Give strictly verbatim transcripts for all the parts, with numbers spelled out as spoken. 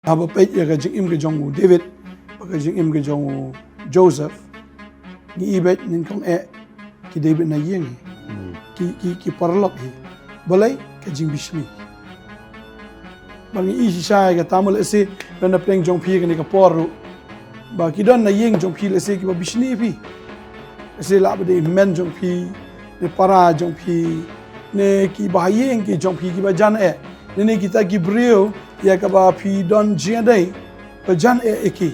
Haba peit ïa ka jingim ka jong u David bad ka jingim ka jong u Joseph, ngi i beit nyngkong eh ki dei beit na ïing hi, ki, ki, ki paralok hi. Balei? Ka jingbishni. Ba ngi i shisha ïa kata, ma lehse don na pdeng jong phi kane ka por ruh ba ki don na ïing jong phi lehse kiba bishni ïa phi. Lehse lah ba dei hynmen jong phi, ne para jong phi, ne kiba ha ïing ki jong phi kiba jan eh, ne, ne kita ki briew ïa kaba phi don jingïadei ba jan eh ïa ki.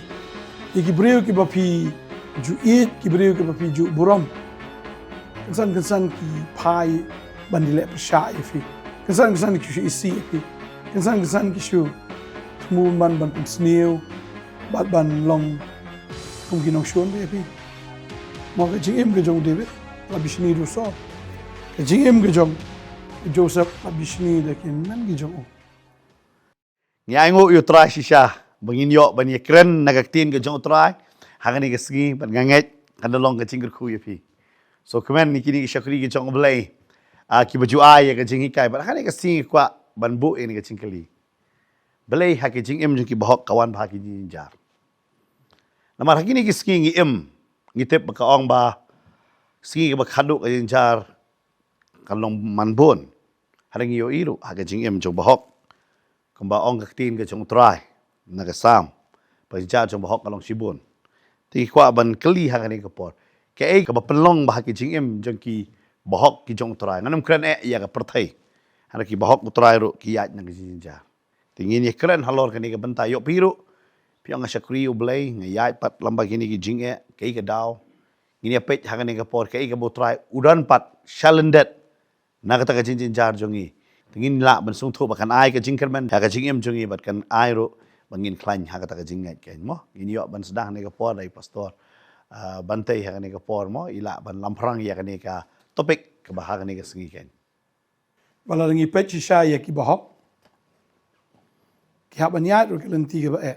Ïa ki briew kiba phi ju ïeit, ki briew kiba phi ju burom. Kynsan kynsan ki phai ban ïaleh pyrshah ïa phi. Kynsan kynsan ki shu isih ïa phi. Kynsan kynsan ki shu thmu ban, ban pynsniew bad ban long kum ki nongshun ïa phi. Mo, ka jingim ka jong u David la bishni da u Saul. Ka jingim ka jong u Joseph la bishni da ki hynmen ki jong u. Ngi ainguh ïa u Trai shisha ba ngin ïoh ban ïakren na ka ktien ka jong u Trai ha kane ka sngi, bad nga ngeit kan da long ka jingkyrkhu ïa phi. So, kmen ïa kine ki shakri ki jong U Blei, ah, kiba ju ai ïa ka jinghikai, bad ha kane ka sngi kwah ban buh ïa kane ka jingkylli. Balei ha ka jingim jong ki bahok ka wan bha ki jingjynjar? Namar ha kine ki sngi ngi im, ngi tip ba ka ong ba sngi kaba khadduh ka jingjynjar kan long man bun. Hynrei ngi ïohi ruh ha ka jingim jong bahok, kumba ong ka ktien ka jong u Trai na ka Salm, ba ka jingjynjar jong bahok ka long shibun. Te ngi kwah ban kylli ha kane ka por, kaei kaba pynlong ba ha ka jingim jong ki bahok ki jong u Trai, ngan ym kren eh ïa ka pyrthei, hynrei ki bahok u Trai ruh ki ïaid na ka jingjynjar. Te ngin ïakren halor kane ka bynta. Ïoh phi ruh phi ong, nga shakri U Blei, nga ïaid pat lem bad kine ki jingeh, kaei ka daw? Ngin ïa peit ha kane ka por kaei kaba u Trai u don pat shalyndet na kata ka jingjynjar jong ngi. Te ngin lah ban sngewthuh ba kan ai ka jingkyrmen ha ka jingim jong ngi, bad kan ai ruh ba ngin khlaiñ ha kata ka jingngeit, kan mo. Ngin ïoh ban sdang ha kane ka por da i Pastor, ah, Bantei ha kane ka por, mo, i lah ban lamphrang ïa kane ka topic kaba ha kane ka sngi, kan. Ba lada ngi peit shisha ïa ki bahok, ki hap ban ïaid ruh ki lynti kiba eh.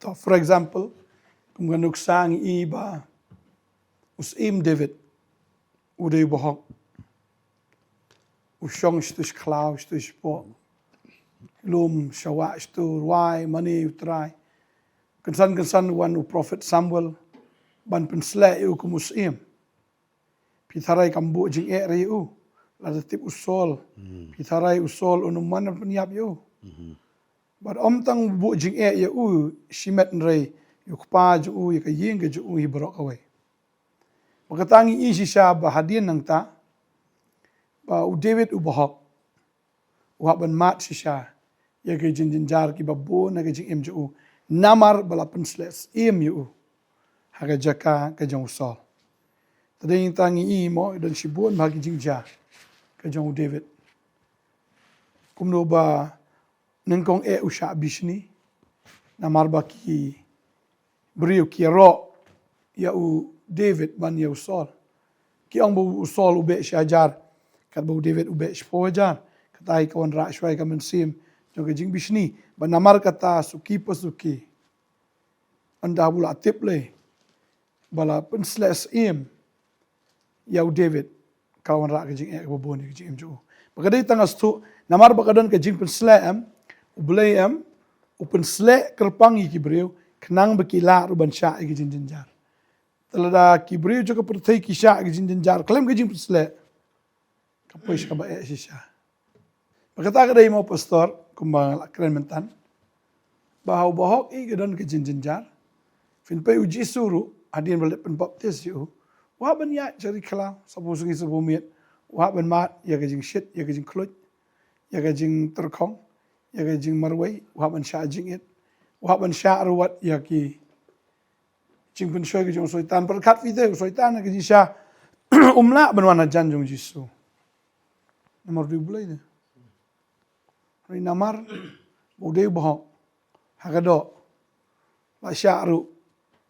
To, for example, kum ka nuksa ngi i ba u Syiem David u dei u bahok. U shong shatu shi khlaw, shatu shi poh, lum sha wah, shatu rwai mane ïa u Trai. Kynsan kynsan wan u prophet Samuel ban pynsleh ïa u kum u syiem. Phi tharai kam buh jingeh re ïa u. Lada tip u Saul, phi tharai u Saul un ym wan ban pynïap ïa u. Bad ym tang buh jingeh ïa u shimet, hynrei ïa u kpa jong u, ïa ka ïing ka jong u hi baroh kawei. Bad kata ngi i shisha ba hadien nangta, ba u David u bahok u hap ban mad shisha ïa ki jingjynjar kiba bun ha ka jingim jong u, namar ba la pynsleh syiem ïa u ha ka jaka ka jong u Saul. Te dei nangta ngi i mo, don shibun bha ki jingjia ka jong u David. Kumno ba nyngkong eh u shah bishni namar ba ki briew ki ïaroh ïa u David ban ïa u Saul. Ki ong ba u Saul u beh shi hajar, katba u David u beh shiphew hajar. Kata hi ka wanrah shuwa ïa ka mynsiem jong ka jingbishni. Bad namar kata suki pa suki, ynda u la tip lei ba la pynsleh syiem ïa u David, ka la wanrah ka jingeh kaba bun ïa ka jingim jong u. Ba ka dei tang ha shuh, namar ba ka don ka jingpynsleh, em, U Blei, em, u pynsleh kyrpang ïa ki briew khnang ba ki lah ruh ban shah ïa ka jingjynjar. Te lada ki briew jong ka pyrthei ki shah ïa ka jingjynjar khlem ka jingpynsleh, ka poi sha kaba eh shisha. Ba kata ka dei mo, Pastor, kumba nga la kren mynta, ba ha u bahok hi ka don ka jingjynjar. Phin peit u Jisu ruh hadien ba la pynbaptis ïa u, u hap ban ïaid sha ri khlaw saphew sngi saphew miet. U hap ban mad ïa ka jingshit, ïa ka jingkhluit, ïa ka jingtyrkhong, ïa ka jingmarwei. U hap ban shah jingit. U hap ban shah ruh wat ïa ki jingpynshoi ka jong u Soitan. Pyrkhat phi te, u Soitan ka jingshisha um lah ban wan hajan jong u Jisu. Namar u dei U Blei te. Hynrei namar ba u dei u bahok, ha ka doh la shah ruh,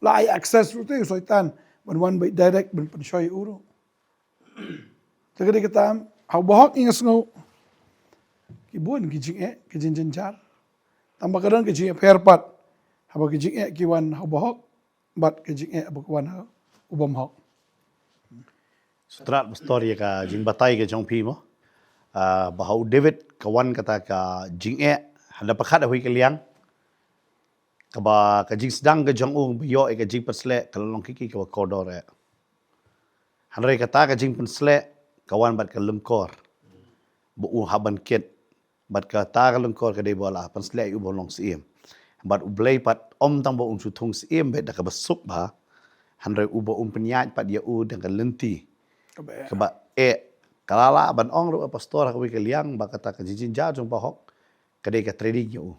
la ai access ruh te u Soitan ban wan beit direct ban pynshoi u ruh. Te ka dei kata, ha u bahok ngi nga sngew ki bun ki jingeh, ki jingjynjar. Tang ba ka don ki jingeh pher pat haba ki jingeh ki wan ha u bahok bad ki jingeh ba ki wan ha u bymhok. Sngewthuh, Pastor, ïa ka jingbatai ka jong phi mo. Ah, ba ha u David ka wan kata ka jingeh, hynda pyrkhat ha kawei ka liang, kaba ka jingsdang ka jong u ba ïoh ïa ka jingpynsleh ka la long kiki kaba kordor eh. Hynrei kata ka jingpynsleh ka wan bad ka lyngkor ba u hap ban kit, bad kata ka lyngkor ka dei ba la pynsleh ïa u ba long syiem. Bad U Blei pat ym tang ba un shu thung syiem beit da kaba suk bha, hynrei uba un pynïaid pat ïa u da ka lynti kaba eh. Ka la lah ban ong ruh, pastor, ha kawei ka liang ba kata ka jingjynjar jong bahok ka dei ka training ïa u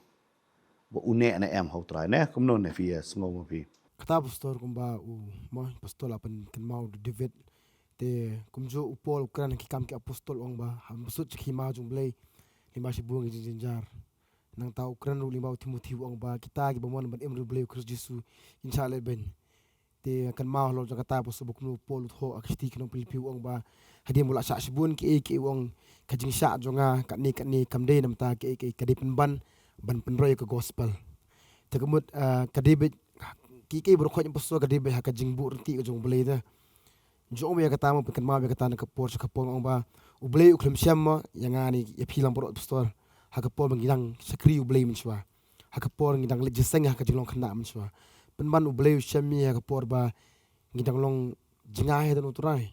ba u neh ne em ha U Trai, ne kumno ne phi ïa sngew ma phi? Kata pastor, kumba u ma pastor la pynkynmaw da u David, te kumjuh u Paul u kren ha Ki Kam ki Apostol, u ong ba ha mynsut sha ka hima jong U Blei lyngba shibun ki jingjynjar. Nangta u kren ruh lyngba u Timothi, u ong ba kita kiba mon ban im ryngkat U Blei, U Khrist Jisu, kin shah lehbeiñ. Te kynmaw halor jong kata pastor ba kumno u Paul u thoh ha ka shithi ki nong Philippi, u ong ba hadien ba u la shah shibun kiei kiei, u ong ka jingshah jong nga katne katne kam dei namar ta kiei kiei, ka dei pynban ban pynroi ïa ka gospel. Te ka mut, ah, ka dei beit kiei kiei baroh khoit pastor, ka dei beit ha ka jingbuh ryntih ka jong U Blei te. Jong ïa kata mo, pynkynmaw ïa kata na ka por sha ka por, nga ong ba U Blei u khlem shem mo ïa nga ne ïa phi lang baroh pastor ha ka por ba ngi dang shakri U Blei mynshuwa, ha ka por ngi dang leit jingïaseng ha ka jinglong khynnah mynshuwa. Pynban U Blei u shem ïa ka por ba ngi dang long jngai ha don U Trai.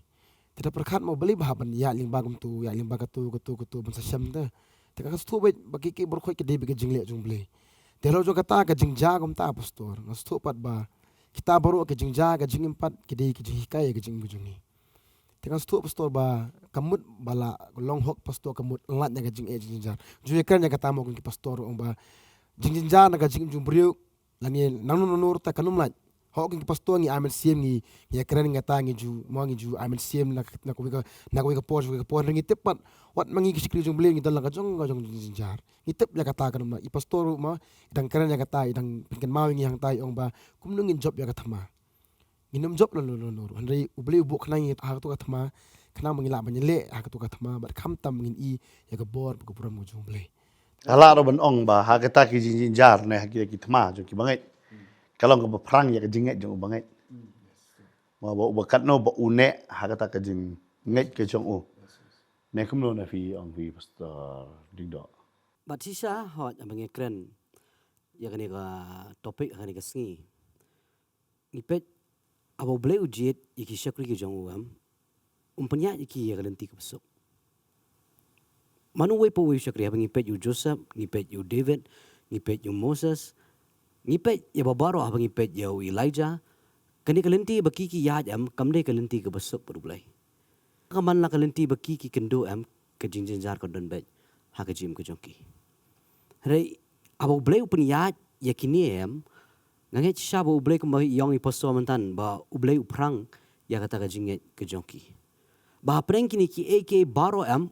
Te da pyrkhat mo balei ba hap ban ïaid lyngba kumto, ïaid lyngba kato kato kato ban sa shem te. Te nga sngewthuh beit ba kiei kiei baroh khoit ka dei beit ka jingleh jong U Blei. Te halor jong kata ka jingjia kumta pastor, nga sngewthuh pat ba kita baroh ka jingjia ka jingim pat ki dei ka jinghikai ïa ka jingim ka jong ngi. Te nga sngewthuh pastor ba ka mut ba la long hok pastor, ka mut lait na ka jingeh jingjynjar. Ju ïa kren ïa kata mo kum ki pastor, ong ba jingjynjar na ka jingim jong u briew lane nangno nangno ruh ta kan ym lait. Hok kum ki pastor ngi ai mynsiem, ngi, ngi ïa kren, ngi ïa ta, ngi ju, mo ngi ju ai mynsiem na, na kawei ka, na kawei ka por, kawei ka por, ngi tip pat wat ma ngi ki shakri jong U Blei ngi don la ka jong ka jong jingjynjar. Ngi tip ïa kata kan ym lait. I pastor ruh mo i dang kren ïa kata, i dang pynkynmaw ïa ngi hangta, i ong ba kumno ngin jop ïa ka thma. Ngin ym jop lano lano ruh. Hynrei U Blei u buh khnang ïa ha kato ka thma, khnang ba ngin lah ban ïaleh ha kato ka thma bad khamtam ngin i ïa ka bor bad ka burom ka jong U Blei. Nga lah ruh ban ong ba ha kata ki jingjynjar ne ha kita ki thma jong ki bangeit, ka long kaba phrang ïa ka jingngeit jong u bangeit. Mo ba uba katno ba u neh ha kata ka jingngeit ka jong u. Ne kumno ne phi ong phi pastor Diengdoh? Bad shisha hooid, haba ngi kren ïa kane ka topic ha kane ka sngi, ngi peit haba U Blei u jied ïa ki shakri ki jong u em, um pynïaid ïa ki ïa ka lynti kaba suk. Mano uwei pa uwei u shakri, haba ngi peit ïa u Joseph, ngi peit ïa u David, ngi peit ïa u Moses, ngi peit ïa babaroh, haba ngi peit ïa u Elijah, kane ka lynti ba ki ki ïaid em kam dei ka lynti kaba suk bad U Blei. Ka man la ka lynti ba ki ki kynduh em, ka jingjynjar ka don beit ha ka jingim ka jong ki. Hynrei haba U Blei u pynïaid ïa kine em, nga ngeit shisha ba U Blei, kumba i ong i pastor mynta, ba U Blei u phrang ïa kata ka jingngeit ka jong ki. Ba hapdeng kine kiei kiei baroh em,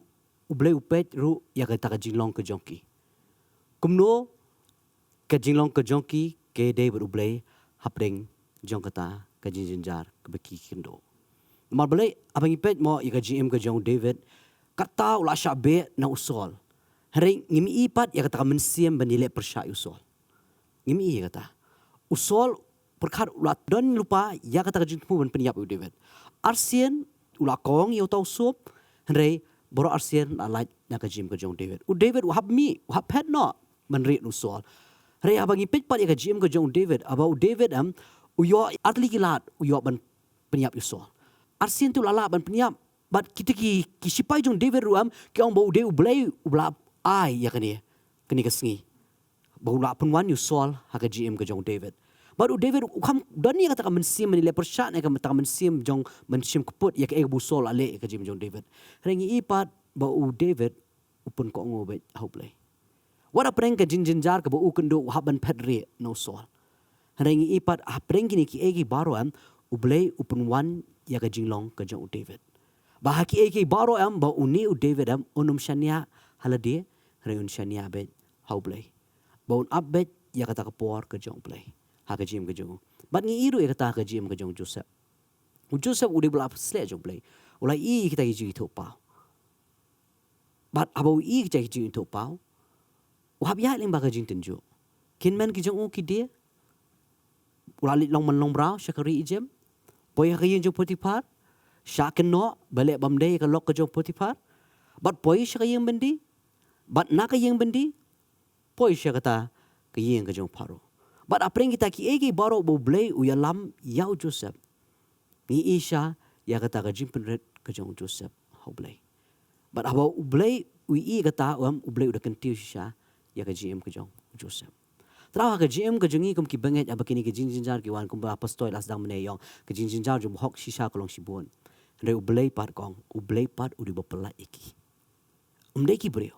U Blei u peit ruh ïa kata ka jinglong ka jong ki. Kumno ka jinglong ka jong ki ka dei bad U Blei hapdeng jong kata ka jingjynjar kaba ki kynduh. Namar balei? Haba ngi peit mo ïa ka jingim ka jong u David, kata u la shah beh na u Saul. Hynrei ngim i pat ïa kata ka mynsiem ban ïaleh pyrshah ïa u Saul. Ngim i ïa kata. U Saul pyrkhat u la don lypa ïa kata ka jingthmu ban pynïap ïa u David. Arsien u la kong ïa uta u sup, hynrei baroh arsien la lait na ka jingim ka jong u David. U David u hap mih, u hap phet noh ban rieh na u Saul. Hynrei haba ngi peit pat ïa ka jingim ka jong u David, haba u David em u ïoh artylli ki lad u ïoh ban pynïap ïa u Saul. Arsien te u la lah ban pynïap. Bad kita ki, ki shipai jong u David ruh em ki ong ba u dei U Blei uba la ai ïa kane, kane ka sngi, ba u la pynwan ïa u Saul ha ka jingim ka jong u David. Bad u David u kham don ïa kata ka mynsiem ban ïaleh pyrshah ne kata ka mynsiem jong mynsiem kput ïa kaei kaba u Saul u la leh ïa ka jingim jong u David. Hynrei ngi i pat ba u David u pynkohnguh beit ha U Blei. Wat hapdeng ka jingjynjar kaba u kynduh, u hap ban phet rieh na u Saul. Hynrei ngi i pat hapdeng kine kiei kiei baroh em, U Blei u pynwan ïa ka jinglong ka jong u David. Ba ha kiei kiei baroh em, ba une u David em un ym shaniah ha lade, hynrei un shaniah beit ha U Blei. Ba un ap beit ïa kata ka por ka jong U Blei ha ka jingim ka jong u. Bad ngi i ruh ïa kata ha ka jingim ka jong u Joseph. U Joseph u dei ba la sleh jong U Blei. U la i kita ki jingithuhpaw. Bad haba u i kita ki jingithuhpaw, u hap ïaid lyngba ka jingtynjuh. Kin men ki jong u ki die. U la leit long man long mraw sha ka ri Ijipt. Poi ha ka ïing jong Potiphar. Shah kynnoh ba leh bym dei ïa ka lok ka jong Potiphar. Bad poi sha ka ïing byndi. Bad na ka ïing byndi poi sha kata ka ïing ka jong u Pharaoh. Bad hapdeng kita kiei kiei baroh ba U Blei u ïalam ïa u Joseph, ngi i shisha ïa kata ka jingpynrit ka jong u Joseph ha U Blei. Bad haba U Blei u i kata, um, U Blei u da kyntiew shisha ïa ka jingim ka jong u Joseph. Te ha ka jingim ka jong ngi kum ki bangeit, haba kine ki jingjynjar ki wan, kumba pastor la sdang mynne ïong, ka jingjynjar jong u hok shisha ka long shibun. Hynrei U Blei pat kong, U Blei pat u dei uba pyllait ïa ki. Um dei ki briew.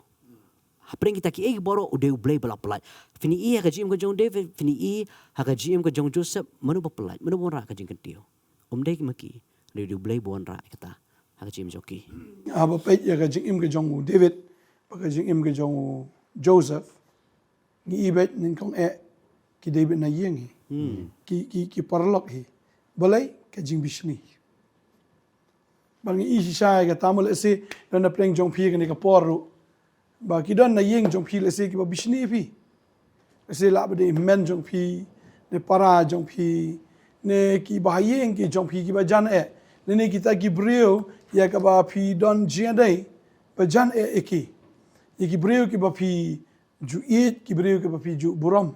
Hapdeng kita kiei kiei baroh u dei U Blei ba la pyllait. Phin i ha ka jingim ka jong u David, phin i ha ka jingim ka jong u Joseph, mano ba pyllait, mano ba wanrah ka jingkyntiew? Um dei ma ki, hynrei u dei U Blei ba wanrah ïa kata ha ka jingim jong ki. Haba peit ïa ka jingim ka jong u David bad ka jingim ka jong u Joseph, ngi i beit nyngkong eh ki dei beit na ïing hi. Hmm. Ki, ki, ki paralok hi. Balei? Ka jingbishni. Bad ngi i shisha ïa kata, mo, lehse don na pdeng jong phi kane ka por ruh, ba ki don na ïing jong phi lehse kiba bishni ïa phi. Lehse lah ba dei i hynmen jong phi, ne para jong phi, ne kiba ha ïing ki jong phi kiba jan eh, ne, ne kita ki briew ïa kiba phi don jingïadei ba jan eh ïa ki. Ïa ki briew kiba phi ju ïeit, ki briew kiba phi ju burom.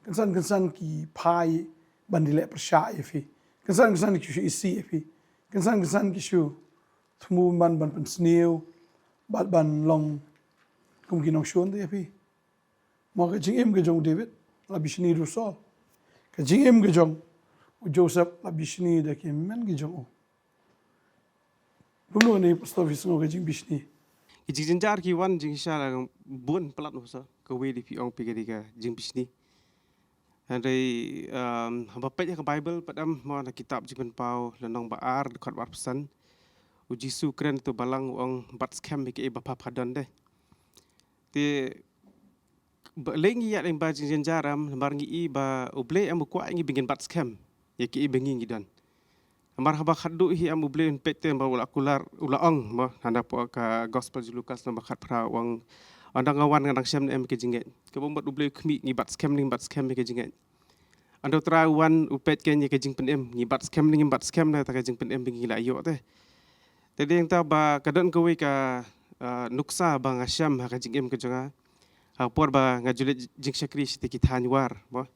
Kynsan kynsan ki phai ban ïaleh pyrshah ïa phi. Kynsan kynsan ki shu isih ïa phi. Kynsan kynsan ki shu thmu ban, ban pynsniew bad ban long kum ki nongshun te ïa phi. Mo, ka jingim ka jong u David la bishni da u Saul. Ka jingim ka jong u Joseph la bishni da ki hynmen ki jong u. Kumno ne, pastor, phi sngew ka jingbishni? Ki jingjynjar ki wan jingshisha la bun palat, mo, pastor. Kawei de phi ong phi ka dei ka jingbishni. Hynrei, um, haba peit ha ka Baibl pat, em, mo, na kitab Jingpynpaw lynnong ba ar, dkhot ba arphew san, u Jisu u kren ïa uto u balang, u ong, bat skhem ïa kaei ba pha, pha don de. Te balei ngi ïaid lyngba jingjynjar, em, namar ngi i ba U Blei, em, u kwah ïa ngi ba ngin bat skhem ïa kaei ba ngi, ngi don. Namar haba khatduh hi, em, U Blei un peit te, em, ba u la kular, u la ong, mo, ha na poh ka Gospel jong u Lukas lynnong ba khatphra, u ong, ynda nga wan nga dang shem ne em ïa ka jingngeit. Kaba mut U Blei u khmih, ngi bat skhem ne ngim bat skhem ïa ka jingngeit. Ynda U Trai u wan u peit kein ïa ka jingpynim, ngi bat skhem ne ngim bat skhem na kata ka jingpynim ba ngi la ïoh te. Te dei hangta ba ka don kawei ka, ah, nuksa ba nga shem ha ka jingim ka jong nga. Ha ka por ba nga ju leit jingshakri sha kita ki thaiñ war, mo.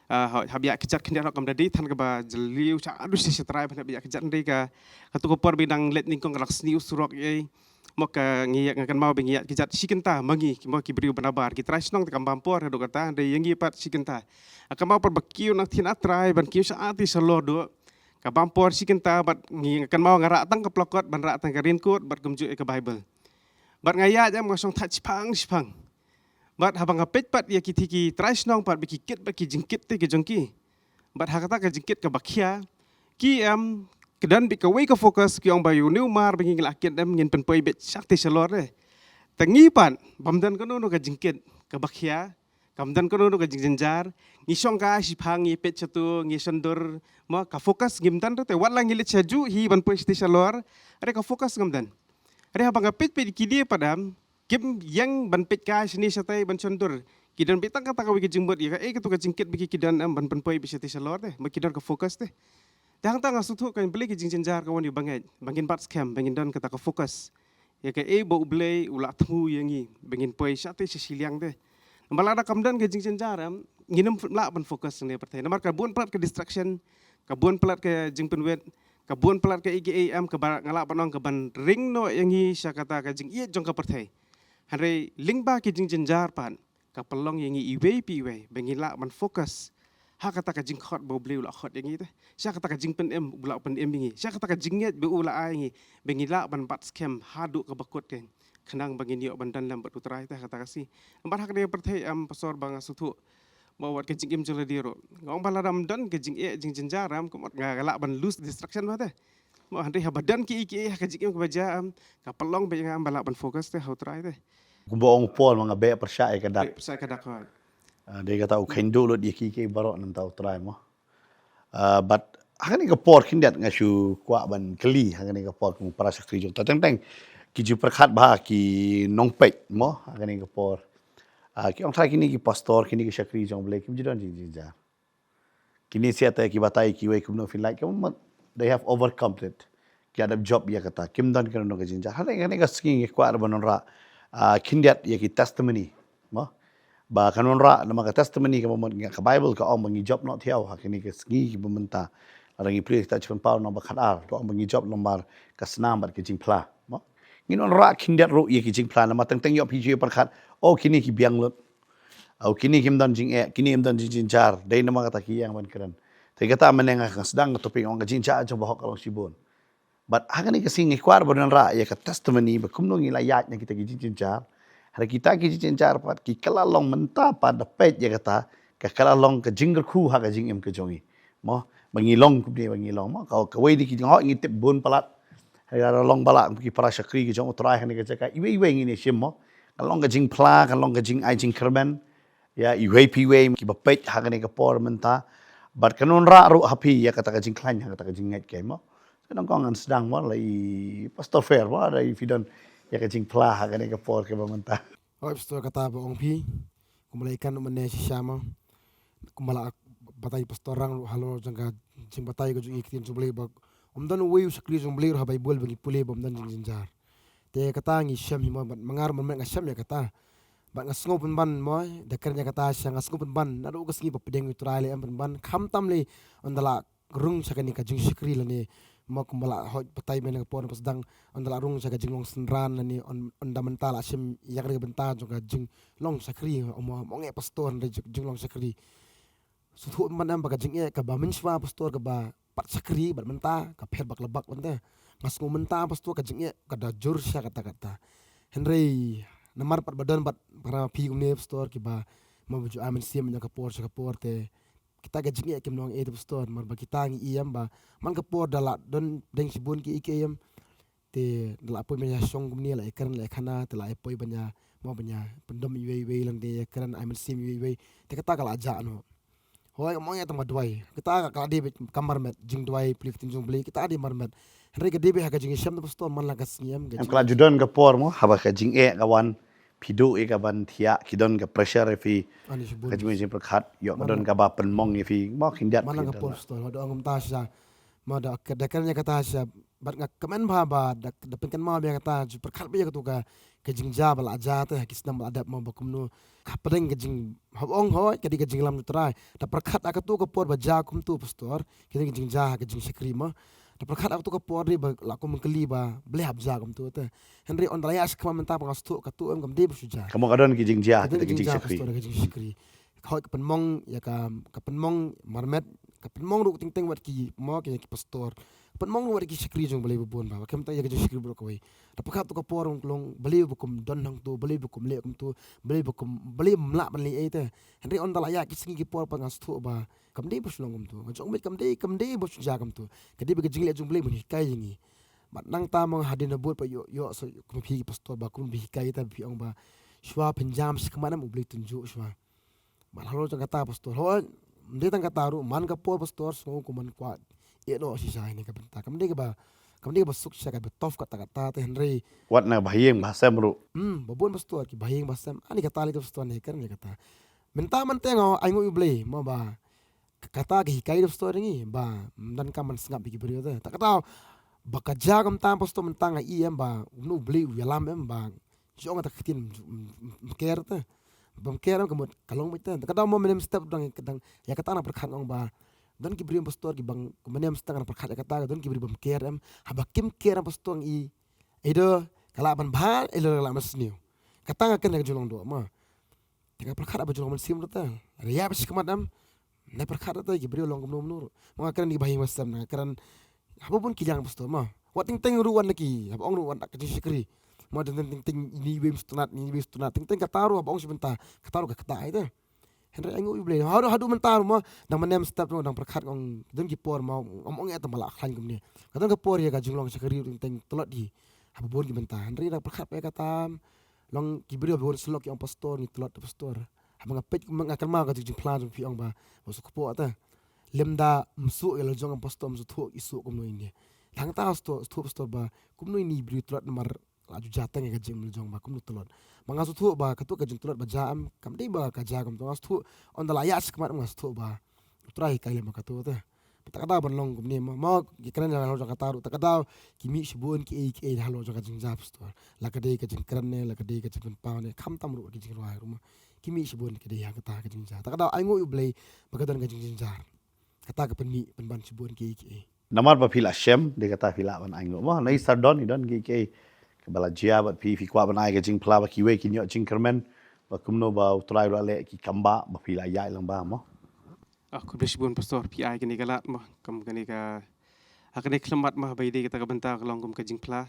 Ah, ha, hap ïaid kjat khyndiat ruh kam da dei than kaba jylliew shaduh sha shatrai ban hap ïaid kjat, hynrei ka, kato ka por ba ngi dang leit nyngkong ka la sniew surok ïa, mo, ka ngi ïaid, nga kynmaw ba ngi ïaid kjat shi kynta ma ngi, mo, ki briew ba nabar, ki trai shnong te kam bam por haduh katta, hynrei ïa ngi pat shi kynta. Nga kynmaw pat ba kiew nangtei na trai ban kiew shatei shalor duh, ka bam por shi kynta, bad ngi, nga kynmaw nga rah tang ka phlokot, ban rah tang ka raincoat, bad kumjuh ïa ka Baibl. Bad nga ïaid, em, nga shong thait shiphang shiphang. Bad haba nga peit pat ïa kiti ki trai shnong pat ba ki kit bad ki jingkit te ki jong ki. Bad ha kata ka jingkit kaba khia, ki, em, ka don beit kawei ka focus, ki ong ba ïa une u mar ba ngi la kit, em, ngin pynpoi beit shatei shalor de. Te ngi pat bym don kano kano ka jingkit kaba khia, kam don kano kano ka jingjynjar, ngi shong kai shiphang, ngi peit shato, ngi shondur, mo, ka focus ngim don te, wat la ngi leit shajuh hi ban poi shatei shalor, hynrei ka focus ngam don. Hynrei haba nga peit peit ïa kine pat, em, kim ïeng ban peit kai shane shatei ban shondur. Ki don beit tang kata kawei ka jingmut ïa kaei kato ka jingkit ba ki, ki don, em, ban pynpoi beit shatei shalor te, mo, ki don ka focus te. Te hangta nga sngewthuh kein balei ka jingjynjar ka wan ïa u bangeit, ba ngin bat skhem, ba ngin don kata ka focus ïa kaei ba U Blei u la thmu ïa ngi ba ngin poi shatei sha shiliang te. Namar lada kam don ka jingjynjar, em, ngin ym lah ban focus ne pyrthei. Namar ka bun palat ka distraction, ka bun palat ka jingpynwit, ka bun palat kaei kaei, em, kaba nga lah ban ong kaban ring noh ïa ngi sha kata ka jingïeit jong ka pyrthei. Hynrei lyngba ki jingjynjar pat, ka pynlong ïa ngi iwei pa iwei ba ngi lah ban focus ha kata ka jingkhot ba U Blei u la khot ïa ngi te, sha kata ka jingpynim ba u la pynim ïa ngi, sha kata ka jingngeit ba u la ai ïa ngi, ba ngi lah ban bat skhem haduh kaba kut kein, khnang ba ngin ïoh ban don lem bad U Trai te ha kata ka sngi. Namar ha kane ka pyrthei, em, pastor, ba nga sngewthuh ba wat ka jingim jong lade ruh, nga ong ba lada ym don ka jingeh jingjynjar, em, ka mut nga lah ban lose distraction ba te. Mo, hynrei haba don kiei kiei ha ka jingim kaba jia, em, ka pynlong ba ïa nga, em, ba lah ban focus te ha U Trai te. Kumba ong u Paul, ma nga beh pyrshah ïa ka dak. Beh pyrshah ïa ka dak, hooid. Ah, dei kata, u kheiñduh lut ïa kiei kiei baroh na ka bynta U Trai, mo. Ah, bad ha kane ka por khyndiat nga shu kwah ban kylli, ha kane ka por kum para shakri jong uta, teng teng ki ju pyrkhat bha ki nongpeit, mo, ha kane ka por. Ah, ki ong trai kine ki pastor, kine ki shakri jong U Blei kim ju don jingjynjar. Kine sha te ki batai kiwei kumno phin lait, kumno they have overcome it. Ki la dep jop ïa kata, kim don kano kano ka jingjynjar. Hynrei kane ka sngi nga kwah ban wanrah, ah, khyndiat ïa ki testimony, mo. Ba kan wanrah namar ka testimony kaba mut ka Bible ka ong ba ngi jop noh thiaw ha kine ki sngi kiba mynta. Lada ngi plie kita Jingpynpaw lynnong ba khatar ka ong ba ngi jop namar ka snam bad ka jingphla. Mo? Ngin wanrah khyndiat ruh ïa ki jingphla namar teng teng ïoh phi ju pyrkhat, oh kine ki biang lut. Oh kine kim don jingeh, kine kim don jingjynjar. Dei namar kata ki ïeng ban kren. Te kata mynne nga sdang ka topic ong ka jingjia jong bahok ka long shibun. Bad ha kane ka sngi ngi kwah ban wanrah ïa ka testimony ba kumno ngi la ïaid na kita ki jingjynjar. Hynrei kita ki jingjynjar pat ki kylla long mynta pat da peit ïa kata ka kylla long ka jingkyrkhu ha ka jingim ka jong ngi. Mo, ba ngi long kumne ba ngi long mo. Ka, kawei de ki jinghok ngi tip bun palat. Hynrei la long ba la ki para shakri ki jong U Trai ha kane ka jaka. Iwei iwei ngin ïa shim mo. Ka long ka jingphla, ka long ka jingai jingkyrmen. Ïa iwei pa iwei kiba peit ha kane ka por mynta. Bad kan wanrah ruh ha phi ïa kata ka jingkhlaiñ ha kata ka jingngeit ka mo. Te nangkong ngan sdang mo la i Pastor Fair mo, la i phi don ïa ka jingphla ha kane ka por kaba mynta. Hooid Pastor, kata ba ong phi, kumba la ïakren mynne shisha mo. Kumba la batai Pastor Rang ruh halor jong ka jingbatai ka jong i ktien jong U Blei ba ym don uwei u shakri jong U Blei ruh ha Baibl ba ngi pule ba ym don jingjynjar. Te kata ngi shem hi mo, bad ma nga ruh mynmiet nga shem ïa kata. Bad nga sngew pynban mo, da kren ïa kata shisha nga sngew pynban naduh ka sngi ba pdeng U Trai leh em pynban, khamtam lei ynda la rung sha kane ka jingshakri lane mo, kumba la hooid batai mynne ka por ba sdang, ynda la rung sha ka jinglong synran lane ynda mynta la shim ïa kane ka bynta jong ka jinglong shakri, mo, mo ngi Pastor, hynrei jinglong shakri. Sngewthuh pynban em ba ka jingeh kaba mynshuwa Pastor kaba pat shakri bad mynta ka pher bak la bak mynta. Nga sngew mynta Pastor ka jingeh ka da jur shisha kata kata. Hynrei namar pat ba don bad para phi kumne Pastor kiba mo ba ju ai mynsiem ïa ka por sha ka por te kita ka jingeh kim long ei te Pastor, namar ba kita ngi i em ba man ka por da la don deng shibun ki i ki em. Te da la poi ban ïa shong kumne, la ïa kren, la ïa khana, te la ïa poi ban ïa mo ban ïa pyndom iwei iwei, lane ïa kren ai mynsiem iwei iwei. Te kata ka la jah noh. Hooid, mo ïa tang ba duwai. Kata ka la dei beit ka marmet, jingduwai plie ka ktien jong U Blei, kata dei marmet. Hynrei ka dei beit ha ka jingshem te Pastor, man la ka sngi em ka jing- ka la ju don ka por mo, haba ka jingeh ka wan, phi duh ïa ka ban thiah, ki don ka pressure ïa phi. Ani shibun. Ka jingmut jingpyrkhat ïoh ka don kaba pynmong ïa phi mo, khyndiat man la ka por Pastor, haba ong kumta shisha. Mo da ka, da kren ïa kata shisha, bad nga kmen bha ba da, da pynkynmaw ïa kata, ju pyrkhat bha ïa katu ka, ka jingjia ba la jia te ha ki snem ba la dep mo ba kumno. Hapdeng ka jing, haba ong hooid ka dei ka jinglam U Trai. Da pyrkhat ha katu ka por ba jia kumtu Pastor, ka dei ka jingjia ha ka jingshakri mo. Da pyrkhat ha katu ka por dei ba la kum kylli ba balei hap jia kumtu te. Hynrei ynda la ïa shim mynta ba nga sngewthuh katu em kam dei ba shu jia. Ka mo ka don ki jingjia ha ka jingshakri. Pastor, ka jingshakri. Hooid ka pynmong ïa ka, ka pynmong marmet, ka pynmong ruh teng teng wat ki mo ki, ki Pastor. Ka pynmong ruh wat ki shakri jong U Blei ba bun ba. Khamtam ïa ka jingshakri baroh kawei. Da pyrkhat tu ka por long balei ba kum don hangtu, balei ba kum leh kumtu, balei ba kum, balei ym lah ban leh ei te. Hynrei ynda la ïa ki sngi ki por pat nga sngewthuh ba kam dei ba shu long kumtu. Nga jong beit kam dei, kam dei ba shu jia kumtu. Ka dei ba ka jingleh jong U Blei ban hikai ïa ngi. Bad nangta mo hadien habud pat ïoh, ïoh, so, kum phi ki Pastor ba kum phi hikai te phi ong ba shuwa pynjam shi khmat em U Blei tynjuh shuwa. Bad halor jong kata Pastor, hooid, ym dei tang kata ruh, man ka por Pastor, sngew kum man kwah ïeh noh shisha ïa kane ka bynta. Kam dei kaba, kam dei kaba suk shisha kaba tough kata kata te hynrei wat na ba ha ïing ba ha sem ruh. Hmm, ba bun Pastor, ki ba ha ïing ba ha sem. Ani kata lei te Pastor ne kren ïa kata. Mynta mynta nga ainguh ïa U Blei mo ba kata ka hikai te Pastor ïa ngi ba ym donkam ban sngap ïa ki briew te. Ta kata ba ka jia kumta Pastor mynta nga i em ba U Blei u ïalam em ba Jong kata ka ktien, mm, mm, mm, care te. Bym care ka mut ka long beit te. Ka dang mo mynne step dang, dang, ïa kata nga pyrkhat nga ong ba don ki briew Pastor ki bang mynne step nga pyrkhat ïa kata, don ki briew bym care em. Haba kim care Pastor i, either ka lah ban bha, either ka lah ban sniew. Kata nga kren ka jinglong doh ma. Te nga pyrkhat ba jinglong mynsiem ruh te. Ïa ba shi khmat em. Nga pyrkhat ruh te ki briew long kumno kumno ruh. Ma nga kren ki ba ha ïing ba sem, nga kren haba bun ki liang Pastor ma. Wat teng teng ruh wan na ki, haba ong ruh wan ka jingshakri. Ma teng teng teng teng ini iwei sngewtynnat, ini iwei sngewtynnat. Teng teng kata ruh haba ong shi bynta, kata ruh ka kata ai te. Hynrei ainguh ïa U Blei. Haduh haduh mynta ruh ma, dang mynne step ruh dang pyrkhat nga ong don ki por ma, ong ong ïa te ma la khlaiñ kumne. Ka don ka por ïa ka jinglong shakri ruh teng teng tlot hi. Haba bun ki bynta. Hynrei dang pyrkhat ïa kata. Long ki briew ba bun syllok ki ong Pastor ngi tlot Pastor. Haba nga peit nga kynmaw ka jingphla jong phi ong ba, ba suk kpoh te. Lymda ym suh ïa la jong Pastor ym sngewthuh i suh kumno ine. Tang ta sngewthuh Pastor ba kumno ine i briew tlot namar la ju jia tang ïa ka jingim la jong ba kumno tlot. Ma nga sngewthuh ba katu ka jingtlot ba jia em kam dei ba ka jia kumto, nga sngewthuh ynda la ïa shi khmat em nga sngewthuh ba U Trai hikai lem ma katu te. Bad ta ka daw ban long kumne ma, ma ki kren halor jong kata ruh, ta ka daw ki mih shibun ki ei ki ei halor jong ka jingjia Pastor. La ka dei ka jingkren ne, la ka dei ka jingpynpaw ne, khamtam ruh ki jingrwai ruh ma. ki mih shibun ki dei ha kata ka jingjynjar. Ta ka daw ai nguh ïa U Blei ba ka don ka jingjynjar. Kata ka pynmih pynban shibun ki ki. Namar ba phi la shem, dei kata phi lah ban ai nguh mo. Na i sar don i don ki ki. Kaba la jia bad phi, phi kwah ban ai ka jingphla ba kiwei kin ïoh jingkyrmen. Ba kumno ba U Trai u la leh ki kam ba, ba phi la ïaid lang ba mo. Ah, khublei shibun pastor, phi ai kane ka lad mo. Kam kane ka, ha kane ka khmat mo, ba i dei kata ka bynta ka long kum ka jingphla.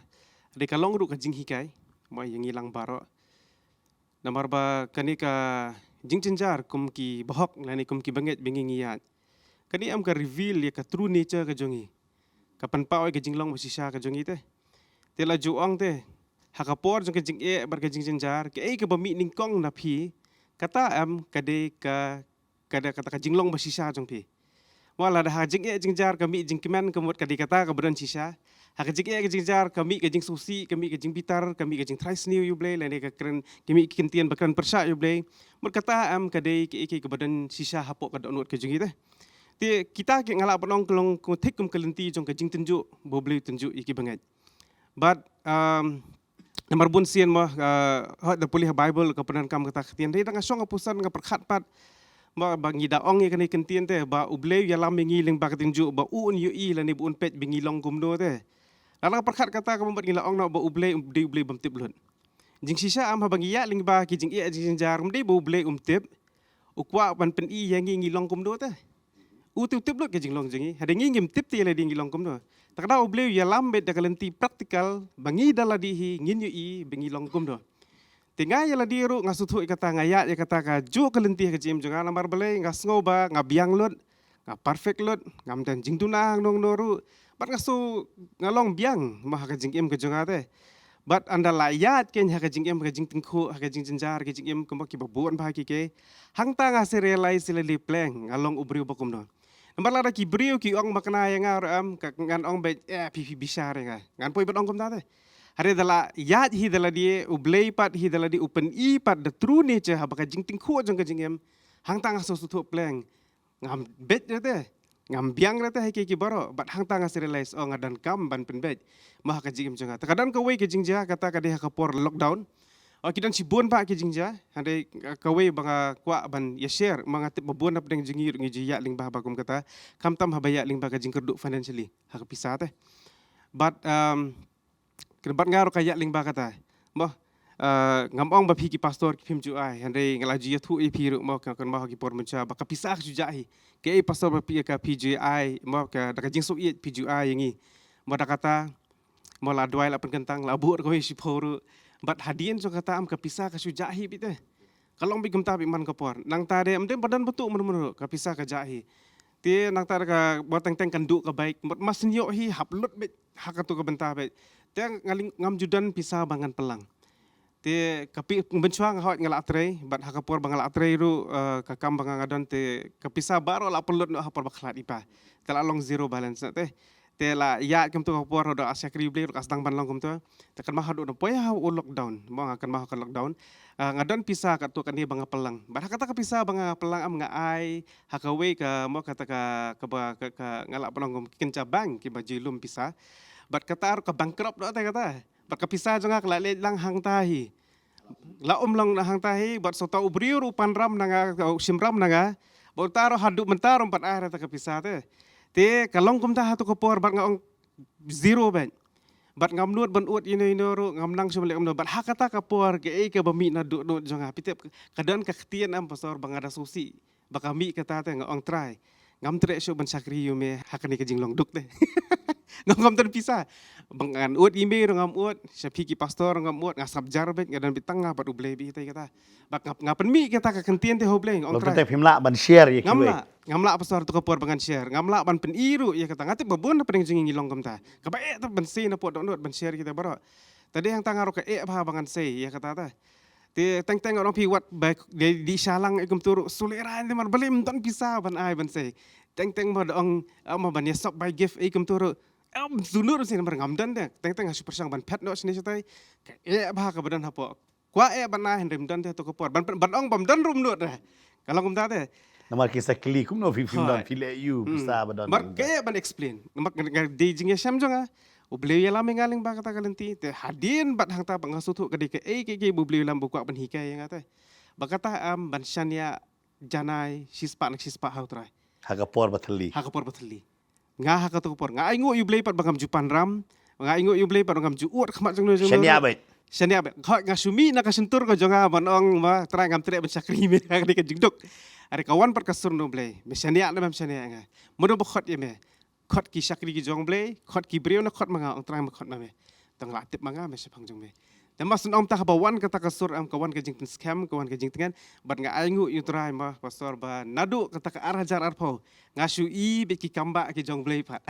Dei ka long ruh ka jinghikai mo ïa ngi lang baroh. Namar ba kane ka jingjynjar kum ki bahok lane kum ki bangeit ba ngi ngi ïaid. Kane em ka reveal ïa ka true nature ka jong ngi. Ka pynpaw ïa ka jinglong ba shisha ka jong ngi te. Te la ju ong te. Ha ka por jong ka jingeh bad ka jingjynjar, kaei kaba mih nyngkong na phi, kata em ka dei ka, ka dei kata ka jinglong ba shisha jong phi. Mo lada ha jingeh jingjar ka mih jingkmen ka mut ka dei kata kaba don shisha. Ha ka jingeh ka jingjar ka mih ka jingsngewsih, ka mih ka jingbitar, ka mih ka jingtrai sniew ïa U Blei, lane ka kren, ka mih ki ktien ba kren pyrshah ïa U Blei. Mut kata em ka dei kaei kaei kaba don shisha hapoh ka dohnud ka jong ngi te. Te kita ki nga lah ban ong ka long kum thik kum ka lynti jong ka jingtynjuh ba U Blei u tynjuh ïa ki bangeit. But, um, namar bun sien mo, uh, hooid da pule ha Bible ka pyndonkam kata ka ktien. Dei da nga shong ha puson nga pyrkhat pat. Mo ba ngi da ong ïa kane ka ktien te, ba U Blei u ïalam ïa ngi lyngba ka tynjuh, ba un ïohi lane ba un peit ba ngi long kumno te. Lada nga pyrkhat kata ka mut ngi la ong noh ba U Blei, um dei U Blei bym tip lut. Jingshisha em haba ngi ïaid lyngba ki jingeh jingjynjar, um dei ba U Blei um tip. U kwah ban pyni ïa ngi ngi long kumno te. U tip, tip lut ka jinglong jong ngi. Hynrei ngi ngim tip te ïa lade ngi long kumno. Ta ka daw U Blei u ïalam beit da ka lynti practical ba ngi da lade hi ngin ïohi ba ngi long kumno. Te nga ïa lade ruh nga sngewthuh ïa kata, nga ïaid ïa kata kajuh ka lynti ha ka jingim jong nga, namar balei? Nga sngew ba nga biang lut, nga perfect lut, ngam don jingduna hangno hangno ruh. Bad nga sngew nga long biang mo ha ka jingim ka jong nga te. Bad ynda la ïaid kein ha ka jingim, ha ka jingtyngkhuh, ha ka jingjynjar ka jingim, kumba kiba bun bha ki ki. Hangta nga sa realize ïa lade pleng nga long u briew ba kumno. Namar lada ki briew ki ong makna ïa nga ruh em, ka ngan ong beit, eh, phi phi bishar ïa nga. Ngan poi ban ong kumta te. Hynrei da la ïaid hi da lade, U Blei pat hi da lade, u pyni pat the true nature haba ka jingtyngkhuh jong ka jingim. Hangta nga sngewthuh pleng. Ngam beit re te. Ngam biang re te ha ki ki baroh. Bad hangta nga sa realize, oh, nga donkam ban pynbeit mo ha ka jingim jong nga. Te ka don kawei ka jingjia kata ka dei ha ka por lockdown. Oh, ki don shibun pat ki jingjia. Hynrei kawei ba nga kwah ban ïa share, ma nga tip ba bun na pdeng jong ngi ruh ngi ju ïaid lyngba ba kum kata. Khamtam haba ïaid lyngba ka jingkyrduh financially ha ka pisa te. Bad, um, Kyrpad nga ruh ka ïaid lyngba kata. Mo, eh, ngam ong ba phi ki pastor phim ju ai, hynrei nga la ju ïathuh ïa phi ruh mo, ka, kynmaw ha ki por mynta ba ka pisa ka shu jah hi. Kaei pastor ba phi ka phi ju ai, mo ka da ka jingsngewsih phi ju ai ïa ngi. Mo da kata, mo la duwai la pynkyntang, la buh kawei shiphew ruh. Bad hadien jong kata em ka pisa ka shu jah hi beit te. Ka long beit kumta beit man ka por. Nangta de, ym dei ba don ba tuh mano mano, ka pisa ka jah hi. Te nangta de ka ba teng teng kan duh ka bike, mut mas nyoh hi hap lut beit, ha katu ka bynta beit. Te nga ling, ngam ju don pisa ba ngan pynlang. Te ka pi, mynshuwa nga hooid nga la trei, bad ha ka por ba nga la trei ruh, eh, ka kam ba nga nga don te ka pisa baroh la pynlut noh ha por ba khlad i pa. Te la long zero balance noh te. Te la ïaid kumtu ka por, haduh ka shakri Blei ruh ka sdang ban long kumtu. Te kynmaw haduh na poi ha u lockdown, mo nga kynmaw ha ka lockdown. Ah, nga don pisa katto katne ba nga pynlang. Bad ha kata ka pisa ba nga pynlang em nga ai ha kawei ka, mo kata ka, kaba, ka, ka, nga lah ban ong kum ki kynja bank kiba ju lum pisa. Bad kata ruh ka bankrupt noh te kata. Bad ka pisa jong nga ka la leit lang hangta hi. La um lang na hangta hi, bad sota u briew ruh u panram na nga, u shimram na nga. Bad uta ruh haduh mynta ruh um pat ai re ta ka pisa te. Te ka long kumta ha tu ka por bad nga ong zero beit. Bad ngam nud ban ud ino ino ruh, ngam nang shu leh kumno. Bad ha kata ka por kaei kaba mih na dohnud jong nga. Phi tip ka don ka ktien em pastor ba nga da sngewsih. Ba ka mih kata te nga ong Trai. Ngam treh shuh ban shakri ïa me ha kane ka jinglong duk te. Ngam, ngam don pisa. Ba ngan ud ïa me ruh ngam ud, sha phi ki pastor ruh ngam ud, nga sngap jar beit, nga don beit tang nga bad U Blei beit te kata. Bad nga, nga pynmih kata ka ktien te ha U Blei, nga ong Trai. Te phim lah ban share ïa kiwei. Ngam lah, ngam lah pastor tu ka por ba ngan share. Ngam lah ban pyni ruh ïa kata. Nga tip ba bun na pdeng jong ngi ngi long kumta. Kaba eh te ban sei na pdeng dohnud ban share kita baroh. Te dei hangta nga ruh ka eh bha ba ngan sei ïa kata te. Te teng teng nga ong phi wat ba dei, dei shalang ei kumtu ruh, shu lehrain te namar balei ym don pisa ban ai ban sei. Teng teng mo da ong, ah, mo ban ïasop bai gift ei kumtu ruh. Em, shu nud ruh sei namar ngam don te. Teng teng nga shu pyrshang ban phet noh shane shatai. Ka eh bha kaba don hapoh. Kwah eh ban ai hynrei ym don te ha tu ka por. Ban, ban ong bym don ruh ym nud re. Ka long kumta te. Namar ki sa kylli kumno phi phim don, phi leh ïa u pisa ba don. Namar ka eh ban explain. Namar ka, ka dei jingïashem jong nga. U Blei u ïalam ïa nga lyngba kata ka lynti. Te hadien bad hangta ba nga sngewthuh ka dei kaei kaei ba U Blei u ïalam ba u kwah ban hikai ïa nga te. Ba kata em ban shaniah janai shispah na shispah ha U Trai. Ha ka por ba thylli. Ha ka por ba thylli. Nga ha kato ka por. Nga ainguh ïa U Blei pat ba ngam ju pan ram. Nga ainguh ïa U Blei pat ba ngam ju ud khmat jong no jong no. Shaniah beit. Shaniah beit. Hooid nga shu mih na ka shyntur ka jong nga ban ong ba Trai ngam treh ban shakri mynta ha kane ka jingduk. Hynrei ka wan pat ka sur na U Blei. Me shaniah ne mem shaniah ïa nga. Mano ba khot ïa me. Khot ki shakri ki jong U Blei, khot ki briew ne khot ma nga, ong Trai me khot ma me. Tang la tip ma nga me shaphang jong me. Te ma sngewthuh haba wan kata ka sur em ka wan ka jingpynskhem, ka wan ka jingtngen, bad nga ainguh ïa U Trai ma pastor ba naduh kata ka ar hajar arphew. Nga shu i beit ki kambah ki jong U Blei pat.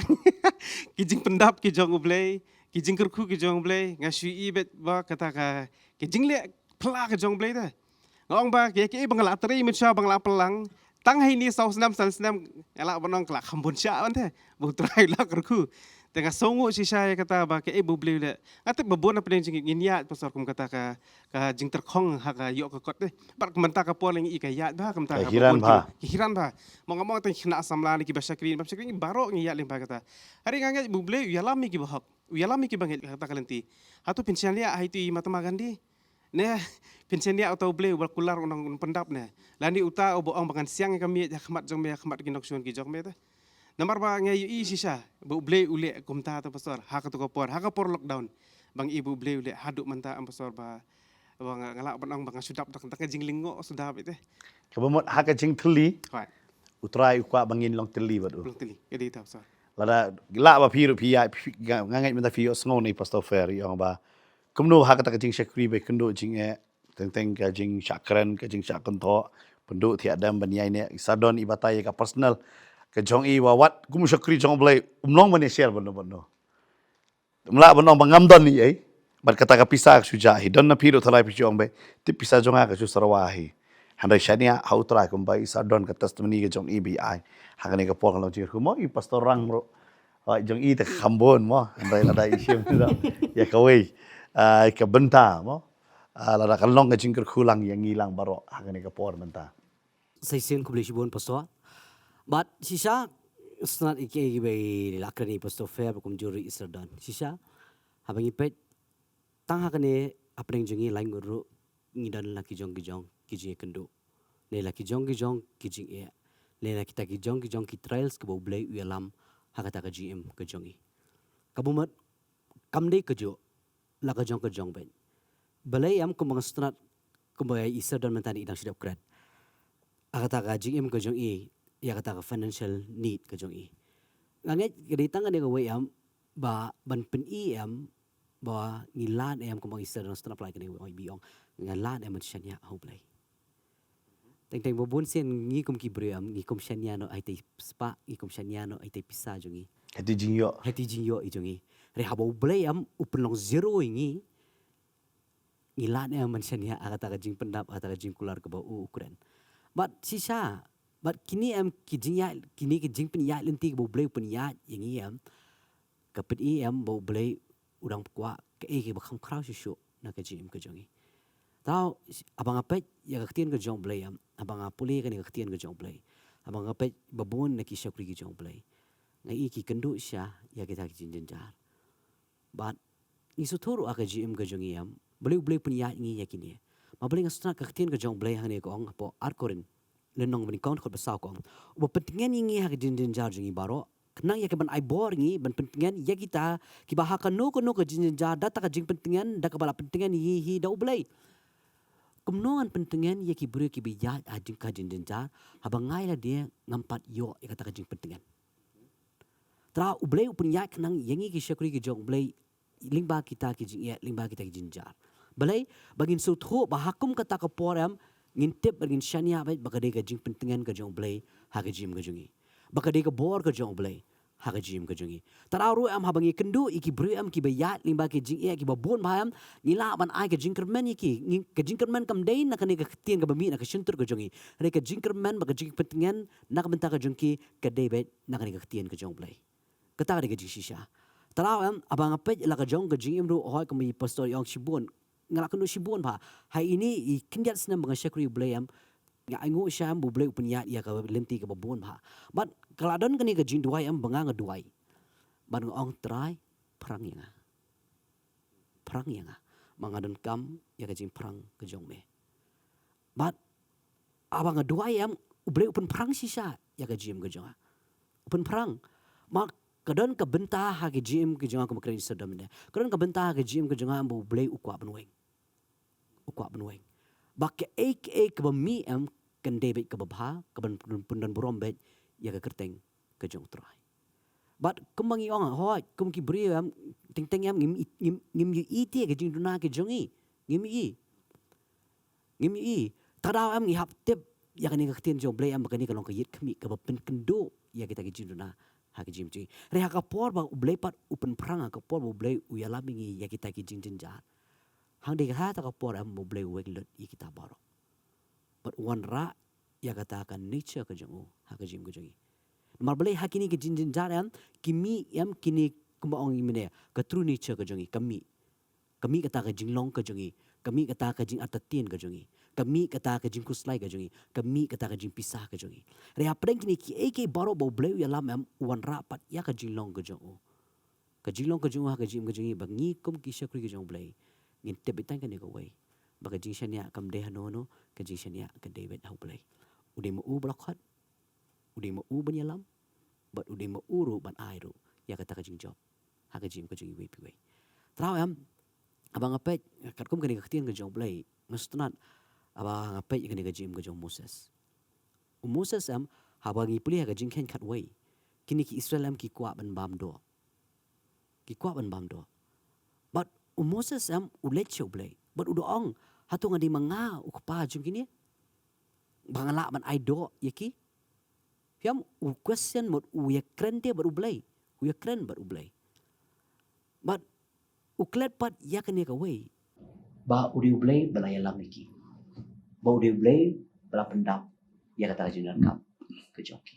Ki jingpyndap ki jong U Blei, ki jingkyrkhu ki jong U Blei, nga shu i beit ba kata ka ki jingleh pla ki jong U Blei te. Nga ong ba ki ki ba nga la trei mynshuwa ba nga la pynlang. Tang ha ini saw snem san snem nga la ban ong ka la kham bun shah ban te. Ba U Trai la kyrkhu. Te nga sngewnguh shisha ïa kata ba kaei ba U Blei u leh. Nga tip ba bun na pdeng jong ngi ngin ïaid pastor kum kata ka ka jingtyrkhong ha ka ïoh ka kot te. Bad kumta ka por leng i ka ïaid ba kumta Ka hiran bha. Ki hiran bha. Mo nga mo tang khynnah samla ne ki ba shakri, ba shakri ngi baroh ngi ïaid leng ba kata. Hynrei nga ngeit ba U Blei u ïalam ïa ki ba hok. U ïalam ïa ki ba ngeit kata ka lynti. Hato pynshaniah ha itu i Mahatma Gandhi. Ne pynshaniah uta U Blei uba kular u nongpyndap ne. Lane uta uba ong ba ngan siang ïa ka miej ha khmat jong me ha khmat ki nongshun ki jong me te. Namar ba nga ïohi shisha ba U Blei u leh kumta te pastor ha kato ka por, ha ka por lockdown. Ba nga i ba U Blei u leh haduh mynta em pastor ba ba nga lah ban ong ba nga shu dap da ka jinglyngngoh suda beit te. Kaba mut ha ka jingthylli. Hooid. U Trai u kwah ba ngin long thylli bad u. Long thylli. Ka dei ta pastor. Lada lah ba phi ruh phi ïa phi nga ngeit mynta phi ïohsngew na i pastor Fair ïa ong ba kumno ha kata ka jingshakri ba kynduh jingeh teng teng ka jingshah kren ka jingshah kynthoh pynduh thiah dem ban ïaineh i sa don i batai ïa ka personal ka jong i wa wat kum u shakri jong U Blei um long ban ïa share ban no ban no. Mla ban ong ba ngam don ei ei bad kata ka pisa ka shu jah hi don na phi ruh thalai phi shu ong ba tip pisa jong nga ka shu sarwa hi. Hynrei shaniah ha U Trai kumba i sa don ka testimony ka jong i ba i ai ha kane ka por ka long jingkyrkhu mo i pastor Rang ruh. Wa jong i te kham bun mo hynrei lada i shim ïa kawei ka bynta mo lada ka long ka jingkyrkhu lang ïa ngi lang baroh ha kane ka por mynta. Sa shisien khublei shibun pastor. Bad shisha sngewtynnat ïa kiei kiba la kren ïa i pastor Fair bad kumjuh ruh i Sir Don. Shisha haba ngi peit tang ha kane hapdeng jong ngi lai ngut ruh ngi don la ki jong ki jong ki jingkynduh ne la ki jong ki jong ki jingeh ne la kita ki jong ki jong ki trials kiba U Blei u ïalam ha kata ka jingim ka jong ngi. Kaba mut kam dei kajuh la ka jong ka jong beit. Balei em kumba nga sngewtynnat kumba i Sir Don mynta i dang shu dep kren ha kata ka jingim ka jong i ïa kata ka financial need ka jong i. Nga ngeit ka dei tang kane kawei em ba ban pyni em ba ngi lad em kumba i Sir Don sngewtynnat pynlait kane kawei ba i ong nga lad em ban shaniah ha U Blei. Teng teng ba bun sien ngi kum ki briew em ngi kum shaniah noh ha itei spah ngi kum shaniah noh ha itei pisa jong ngi. Ha itei jingïoh. Ha itei jingïoh i jong ngi. Hynrei haba U Blei em u pynlong zero ïa ngi. Ngi lad em ban shaniah ha kata ka jingpyndap ha kata ka jingkular kaba u u kren. Bad shisha bad kine em ki jingïaid kine ki jingpynïaid lynti kaba U Blei u pynïaid ïa ngi em. Ka pyni em ba U Blei u dang kwah kaei kaei ba kham khraw shuh shuh na ka jingim ka jong ngi. Tau haba nga peit ïa ka ktien ka jong U Blei em haba nga pule kane ka ktien ka jong U Blei haba nga peit ba bun na ki shakri ki jong U Blei nga i ki kynduh sha ïa kita ki jingjynjar. Bad ngi sngewthuh ruh ha ka jingim ka jong ngi em balei U Blei u pynïaid ngi ïa kine. Ma balei nga sngewtynnat ka ktien ka jong U Blei hangne ka ong hapoh ar Korinth lynnong ba nyngkong dkhot ba saw ka ong uba pyntngen ïa ngi ha ka jingjynjar jong ngi baroh khnang ïa ka ban ai bor ïa ngi ban pyntngen ïa kita kiba ha kano kano ka jingjynjar da kata ka jingpyntngen da kaba la pyntngen ïa ngi hi da U Blei. Kumno ngan pyntngen ïa ki briew kiba ïaid ha jingka jingjynjar haba nga ïa lade ngam pat ïoh ïa kata ka jingpyntngen. Trai U Blei u pynïaid khnang ïa ngi ki shakri ki jong U Blei lyngba kita ki jingeh lyngba kita ki jingjynjar. Balei ba ngin sngewthuh ba ha kum kata ka por em ngin tip bad ngin shaniah bad ba ka dei ka jingpyntngen ka jong U Blei ha ka jingim ka jong ngi. Ba ka dei ka bor ka jong U Blei ha ka jingim ka jong ngi. Trai ruh em haba ngi kynduh ïa ki briew em kiba ïaid lyngba ki jingeh kiba bun bha em ngi lah ban ai ka jingkyrmen ïa ki. Ka jingkyrmen kam dei na kane ka ktien kaba mih na ka shyntur ka jong ngi. Hynrei ka jingkyrmen bad ka jingpyntngen na ka bynta ka jong ki ka dei beit na kane ka ktien ka jong U Blei. Kata ka dei ka jingshisha. Trai em haba nga peit la ka jong ka jingim ruh hooid kumba i pastor i ong shibun nga la kynduh shibun bha. Ha ine i khyndiat snem ba nga shakri U Blei em nga ainguh shisha em ba U Blei u pynïaid ïa ka lynti kaba bun bha. Bad ka la don kane ka jingduwai em ba nga nga duwai bad nga ong Trai phrang ïa nga. Phrang ïa nga. Ma nga donkam ïa ka jingphrang ka jong me. Bad haba nga duwai em, U Blei u pynphrang shisha ïa ka jingim ka jong nga. U pynphrang. Ma ka don ka bynta ha ka jingim ka jong nga, kum nga kren shisha mynne. Ka don ka bynta ha ka jingim ka jong nga em ba U Blei u kwah ban weng. U kwah ban weng. Ba kaei kaei kaba mih em kan dei beit kaba bha, kaban pyndon burom beit ïa ka kyrteng ka jong U Trai. Bad kumba ngi ong, hooid, kum ki briew em, teng teng em, ngim, ngim, ngim ïohi te ka jingduna ka jong ngi. Ngim ïohi. Ngim ïohi. Te daw em ngi hap tip ïa kane ka ktien jong U Blei em ba kane ka long ka ïit khmih kaba pynkynduh ïa kita ki jingduna ha ka jingim jong ngi. Hynrei ha ka por ba U Blei pat u pynphrang, ha ka por ba U Blei u ïalam ïa ngi ïa kita ki jingjynjar. Hangne ha kata ka por em ba U Blei u weng lut ïa kita baroh. Bad u wanrah ïa kata ka nature ka jong u ha ka jingim ka jong ngi. Namar balei ha kine ki jingjynjar em, ki mih em kine kumba ong ïa mynne, ka true nature ka jong ngi, ka mih. Ka mih kata ka jinglong ka jong ngi, ka mih kata ka jingartatien ka jong ngi, ka mih kata ka jingkhuslai ka jong ngi, ka mih kata ka jingpisa ka jong ngi. Hynrei hapdeng kine kiei kiei baroh ba U Blei u ïalam em, u wanrah pat ïa ka jinglong ka jong u. Ka jinglong ka jong u ha ka jingim ka jong ngi, ba ngi kum ki shakri ka jong U Blei ngin tip beit tang kane kawei, ba ka jingshaniah kam dei hano hano, ka jingshaniah ka dei beit ha U Blei. U dei ma u ba la khot, u dei ma u ban ïalam, bad u dei ma u ruh ban ai ruh ïa kata ka jingjop ha ka jingim ka jong ngi iwei pa iwei. Te daw em, haba nga peit katkum kane ka ktien ka jong U Blei, nga sngewtynnat haba nga peit ïa kane ka jingim ka jong u Moses. U Moses em, haba ngi pule ha ka Jingkheiñ khatwei, kine ki Israel em ki kwah ban bam doh. Ki kwah ban bam doh. Bad u Moses em u leit sha U Blei. Bad u da ong, hato nga dei ma nga u kpa jong kine ba nga lah ban ai doh ïa ki? Phi ïohi, u question, bad u ïakren te bad U Blei. U ïakren bad U Blei. Bad u klet pat ïa kane kawei, ba u dei U Blei ba la ïalam ïa ki, ba u dei U Blei ba la pyndap ïa kata ka jingdonkam ka jong ki.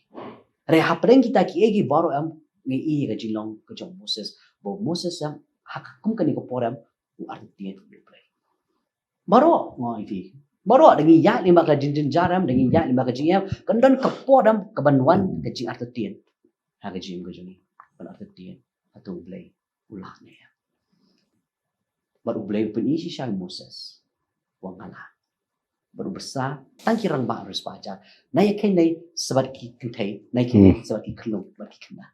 Hynrei hapdeng kita kiei kiei baroh em, ngi ïohi ïa ka jinglong ka jong u Moses, ba u Moses em, ha ka kum kane ka por em, u artatien bad U Blei. Baroh, nga ong ïa phi, baroh, da ngi ïaid lyngba ka jingjynjar em, da ngi ïaid lyngba ka jingim, kan don ka por em kaban wan ka jingartatien ha ka jingim ka jong ngi. Ban artatien, hato U Blei u lah ne em? Bad U Blei u pyni shisha ïa u Moses, u ong nga lah. Bad u bsa tang ki rangbah hynriewspah hajar. Na ïa kane sa bad ki kynthei, na ïa kane sa bad ki khyllung bad ki khynnah.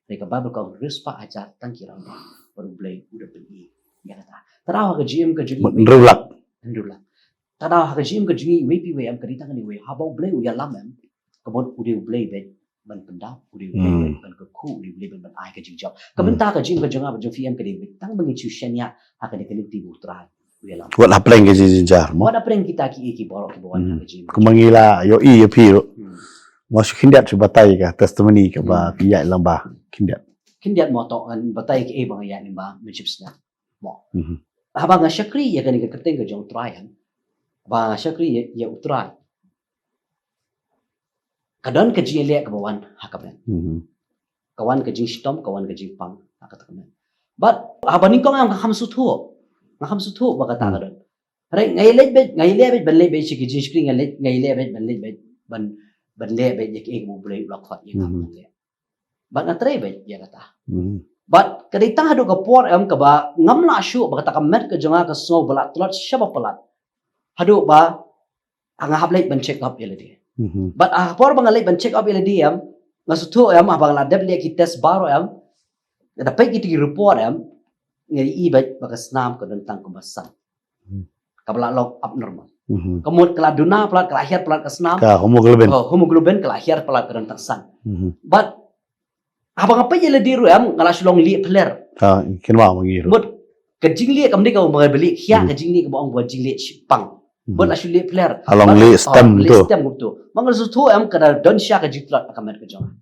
Hynrei ka Baibl ka ong hynriewspah hajar tang ki rangbah, bad U Blei u da pyni ïa kata. Te daw ha ka jingim ka jong ngi, hynriew lak. Hynriew lak. Te daw ha ka jingim ka jong ngi iwei pa iwei em, ka dei tang kane kawei, haba U Blei u ïalam em, ka mut u dei U Blei beit ban pyndap, u dei U Blei beit ban kyrkhu, u dei U Blei beit ban ai ka jingjop. Ka bynta ka jingim ka jong nga bad jong phi em ka dei beit tang ba ngin shu shaniah ha kane ka lynti ba U Trai u ïalam. Wat hapdeng ka jingjynjar mo. Wat hapdeng kita kiei kiei baroh kiba wan ha ka jingim. Kumba ngi la ïohi ïa phi ruh. Mo, shu khyndiat shu batai ka testimony kaba phi ïaid lyngba. Khyndiat. Khyndiat mo, to ngan batai kiei ba nga ïaid lyngba mynshipsngi mo. Haba nga shakri ïa kane ka kyrteng ka jong U Trai em, haba nga shakri ïa, ïa U Trai, ka don ka jingïaleh kaba wan ha ka met. Ka wan ka jingshitom, ka wan ka jingpang ha kata ka met. Bad haba nyngkong em nga kham sngewthuh, nga kham sngewthuh ba kata ka don. Hynrei nga ïaleh beit, nga ïaleh beit ban leh beit sha ki jingshakri, nga leh, nga ïaleh beit ban leh beit ban, ban leh beit ïa kiei kiba U Blei u la khot ïa nga ban leh. Bad nga trei beit ïa kata. Bad ka dei tang haduh ka por em kaba ngam lah shuh ba kata ka met ka jong nga ka sngew ba la tlot sha ba palat. Haduh ba nga hap leit ban check up ïa lade. Bad ha ka por ba nga leit ban check up ïa lade em, nga sngewthuh em, haba nga la dep leh ki test baroh em, nga da peit kita ki report em, nga ïohi beit ba ka snam ka don tang kumba san. Kaba la long abnormal. Ka mut ka la duna palat, ka la hiar palat ka snam. Ka hemoglobin. Oh, hemoglobin ka la hiar palat, ka don tang san. Bad haba nga peit ïa lade ruh em, nga la shu long lieh phler. Ha, kynmaw ma ngi ruh. Mut ka jinglieh kam dei kaba lieh khia, ka jinglieh kaba ong ba jinglieh shipang. Mut la shu lieh phler. Ha long lieh stem tu. Lieh stem tu. Ma nga sngewthuh em ka da don shisha ka jingtlot ha ka met ka jong nga.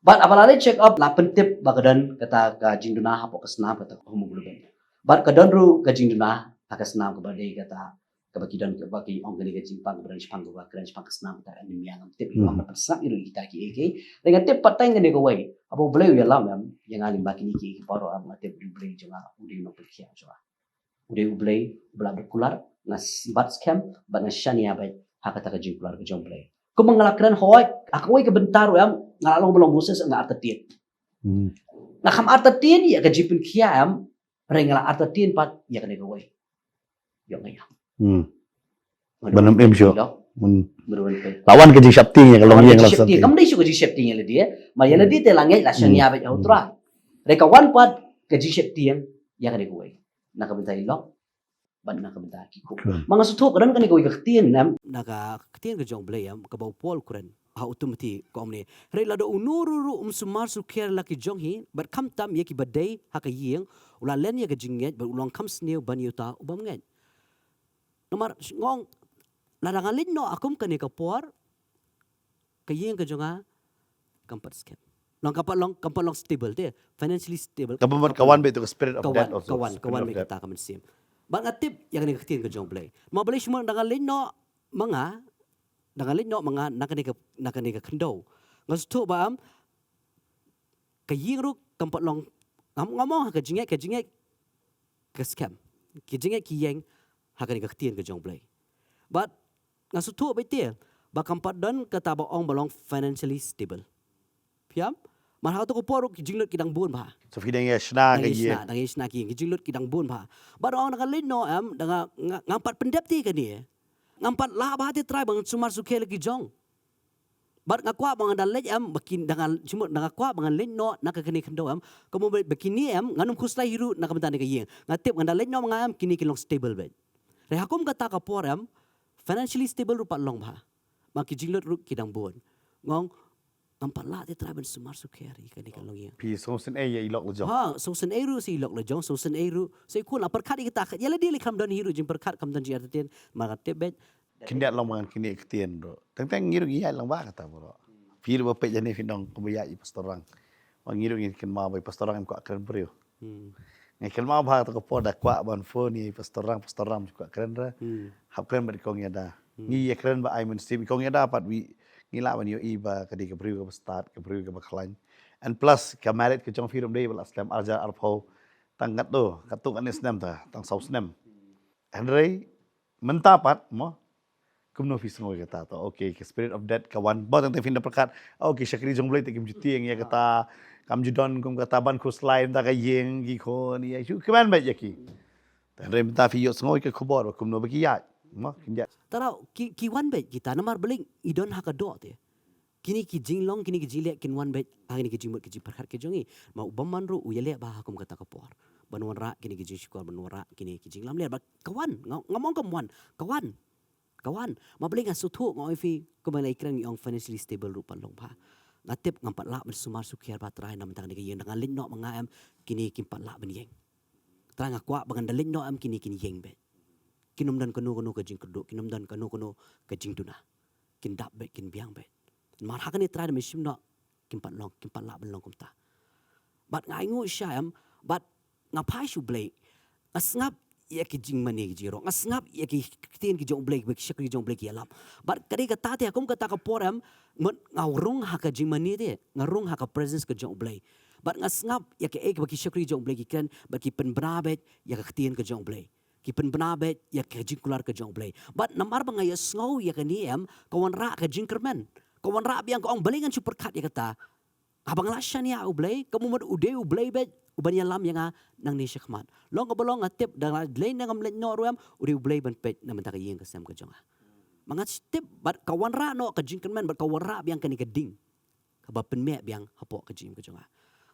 Bad haba la leit check up la pyntip ba ka don kata ka jingduna hapoh ka snam, kata ka hemoglobin. Bad ka don ruh ka jingduna ha ka snam kaba dei kata kaba ki don, kaba ki ong kane ka jingpang, kaba don shipang, kaba kren shipang ka snam, kata anemia, ngam tip, ngam da pynsngew ïa ruh kita kiei kiei. Te nga tip pat tang kane kawei, haba U Blei u ïalam em ïa nga lyngba kine kiei kiei baroh em, nga tip U Blei jong nga u dei u nongpynkhiah jong nga. U dei U Blei uba la dep kular, nga bat skhem bad nga shaniah beit ha kata ka jingkular ka jong U Blei. Kumba nga la kren, hooid, ha kawei ka bynta ruh em nga la long ba long Moses, nga artatien. Nga kham artatien ïa ka jingpynkhiah em, hynrei nga la artatien pat ïa kane kawei. Ïoh nga ïap. Ban ym im shuh. Mun Bro, okay. Lawan ka jingsheptieng ïa ka long ïing ka long Sheptieng, sheptieng. Kam dei shu ka jingsheptieng ïa lade. Ma ïa lade te la ngeit la shaniah beit ha u Trai. Re ka wan pat ka jingsheptieng ïa ka dei kawei. Na ka bynta i lok. Bad na ka bynta ki khun. Ma nga sngewthuh ka don kane kawei ka ktien em. Na ka ktien ka jong Blei em kaba u Paul u kren ha u Timothy ka ong ne. Re lada uno ruh ruh um sumar sukher la ki jong hi bad khamtam ïa kiba dei ha ka ïing u la len ïa ka jingngeit bad u long kham sniew ban ïa uta u bym ngeit. Namar ngong lada nga leit noh ha kum kane ka por ka ïing ka jong nga kam pat skhem. Long kam pat long kam pat long stable te, financially stable. Ka bym pat ka wan beit to ka spirit of Ka debt wan also. ka wan ka Spirit wan of beit debt. kata ka mynsiem. Bad nga tip ïa kane ka ktien ka jong Blei. Ma Blei shimon da nga leit noh ma nga da nga leit noh ma nga na kane ka na kane ka khyndew. Nga sngewthuh ba am ka ïing ruh kam pat long ngam ngam ong ha ka jingngeit ka jingngeit ka skhem. Ka jingngeit ki ïeng ha kane ka ktien ka jong Blei. Bad nga sngewthuh beit te ba kam pat don kata ba ong ba long financially stable. Phi ïam? Mar ha kato ka por ruh ki jinglut ki dang bun bha. So phi dang ïa shna ka Dang ïa ïing. shna, dang ïa shna ki ïing, ki jinglut ki dang bun bha. Bad ong da nga leit noh em da nga nga- ngam pat pyndep te kane. Ngam pat lah bha te Trai ba ngan sumar sukher la ki jong. Bad nga kwah ba ngan da leit em ba kin da nga shimon da nga kwah ba ngan leit noh na ka kane khyndew em. Ka mo ba kine em ngan ym khuslai hi ruh na ka bynta ne ka ïing. Nga tip ngan da leit noh ma nga em kine ki long stable beit. Re ha kum kata ka por em financially stable ruh pat long bha. Ma ki jinglut ruh ki dang bun. Ngong ngam pat lah te Trai ban sumar sukher ïa kane ka long ïing. Phi sngewsynei ïa i lok la jong. Ha, sngewsynei ruh sa i lok la jong, sngewsynei ruh sa i khun la pyrkhat ïa kata. Ïa lade lei kam don hi ruh jingpyrkhat kam don jingïathuh te ma nga tip beit. Khyndiat long ma ngan kine ktien ruh. Teng teng ngi ruh ngi ïaid lang bha kata bro. Phi ruh ba peit ïa ne phi dong kumba ïaid i pastor Rang. Ma ngi ruh ngi kynmaw ba i pastor Rang em kwah kren briew. Hmm. Ngi kynmaw bha kata ka por da kwah ban phone ïa i pastor Rang, pastor Rang kwah kren re. Hmm. Hap kren bad i kong ïada. Hmm. Ngi ïa kren ba ai mynsiem i kong ïada pat wi ngi lah ban ïohi ba ka dei ka briew kaba stad, ka briew kaba khlaiñ. And plus ka married ka jong phi ruh ym dei ba la slem ar hajar arphew. Tang katto, katto katne snem ta, tang saw snem. Hynrei mynta pat mo kumno phi sngew ïa kata to. Okay, ka spirit of debt ka wan. Ba tang tang phin da pyrkhat. Okay, shakri jong Blei te kim ju tieng ïa kata. Kam ju don kum kata ban khuslai mynta ka ïing ki khun ïa shu kmen beit ïa ki. Hynrei mynta phi ïoh sngew ïa ka khubor ba kumno ba ki ïaid. Mo kin ïaid. Tara ki ki wan beit kita namar Blei i don ha ka doh te. Kine ki jinglong kine ki jingleh kin wan beit ha kine ki jingmut ki jingpyrkhat ki jong i. Ma u bymman ruh u ïaleh bha ha kum kata ka por. Ban wanrah kine ki jingshukor ban wanrah kine ki jinglamler ba ka wan ngam ong kam wan ka wan. Ka wan ma Blei nga sngewthuh nga ong ïa phi kumba la i kren ngi ong financially stable ruh pat long bha. Nga tip ngam pat lah ban sumar sukher bha Trai na mynta kane ka ïing da nga leit noh ma nga em kine kim pat lah ban ïeng. Trai nga kwah ba ngan da leit noh em kine kin ïeng beit. Kin ym don kano kano ka jingkyrduh kin ym don kano kano ka jingduna. Kin dap beit kin biang beit. Mar ha kane Trai da me shim noh kim pat long kim pat lah ban long kumta. Bad nga ainguh sha em bad nga phai sha u Blei. Nga sngap ïa ki jingmane ki jingïaroh nga sngap ïa ki ktien ki jong u Blei ki shakri jong u Blei ki ïalap. Bad ka dei kata te ha kum kata ka por em mut nga rung ha ka jingmane te nga rung ha ka presence ka jong u Blei. Bad nga sngap ïa kaei kaba ki shakri jong u Blei ki kren bad ki pynbna beit ïa ka ktien ka jong u Blei. Ki pynbna beit ïa ka jingkular ka jong u Blei. Bad namar ba nga ïohsngew ïa kane em ka wanrah ka jingkyrmen. Ka wanrah biang ka ong balei ngan shu pyrkhat ïa kata. Haba nga la shaniah ha u Blei ka mut u dei u Blei beit uban ïalam ïa nga nangne shakhmat. Long kaba long nga tip da nga la leit ne ngam leit noh ruh em u dei u Blei ban peit na mynta ka ïing ka sem ka jong nga. Ma nga tip bad ka wanrah noh ka jingkyrmen bad ka wanrah biang kane ka ding kaba pynmih biang hapoh ka jingim ka jong nga.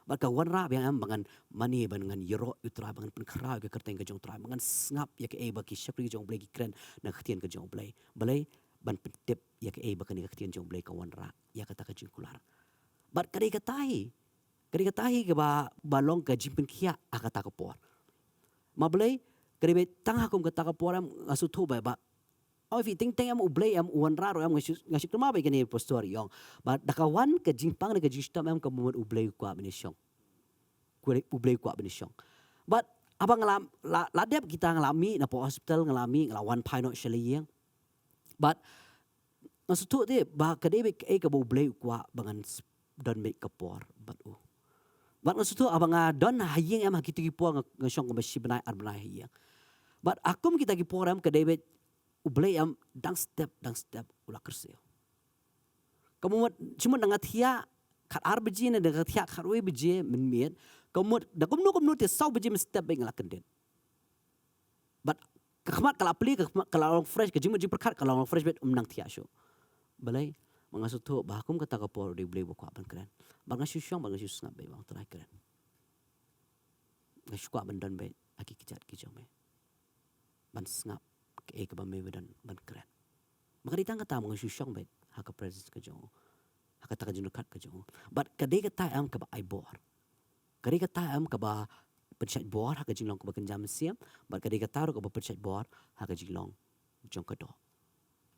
Bad ka wanrah biang em ba ngan mane ba ngan ïaroh ïa u Trai ba ngan pynkhraw ïa ka kyrteng ka jong u Trai ba ngan sngap ïa kaei ba ki shakri jong u Blei ki kren na ka ktien ka jong u Blei. Balei ban pyntip ïa kaei ba kane ka ktien jong u Blei ka wanrah ïa kata ka jingkular. Bad ka dei kata hi ka dei kata hi kaba ba long ka jingpynkhiah ha kata ka por. Ma Blei ka dei beit tang ha kum kata ka por em nga sngewthuh ba ba Oi phi teng teng em u Blei em u wanrah ruh em nga shu nga shu kynmaw bad kane pastor ïong. Bad da ka wan ka jingpang ne ka jingshitom em ka mut u Blei u kwah ban ïashong. U Blei u kwah ban ïashong. Bad haba nga la la dep kita nga la mih na pdeng hospital nga la mih nga la wan phai noh sha la ïing. Bad nga sngewthuh te ba ka dei beit kaei kaba u Blei u kwah ba ngan don beit ka por bad u. Bad nga sngewthuh haba nga don ha ïing em ha kito ki por nga shong kumba shi bnai ar bnai ha ïing. Bad ha kum kita ki por em ka dei beit u Blei em dang step dang step u la kyrsiew. Ka mut shimut da nga thiah khat ar baje ne da nga thiah khat wei baje mynmiet ka mut da kumno kumno te saw baje mynstep beit nga la kyndit. Bad ka khmat ka la plie, ka khmat ka la long fresh, ka jingmut jingpyrkhat ka la long fresh beit, um nang thiah shuh. Balei? Ba nga sngewthuh ba ha kum kata ka por u dei U Blei uba kwah ban kren. Bad nga shu shong bad nga shu sngap beit ba U Trai kren. Nga shu kwah ban don beit ha ki kjat ki jong me ban sngap kaei kaba me ba don ban kren. Ba ka dei tang kata ba nga shu shong beit ha ka presence ka jong u, ha kata ka jingdon ka jong u. Bad ka dei kata em kaba ai bor. Ka dei kata em kaba pynshait bor ha ka jinglong kaba kynja mynsiem. Bad ka dei kata ruh kaba pynshait bor ha ka jinglong jong ka doh.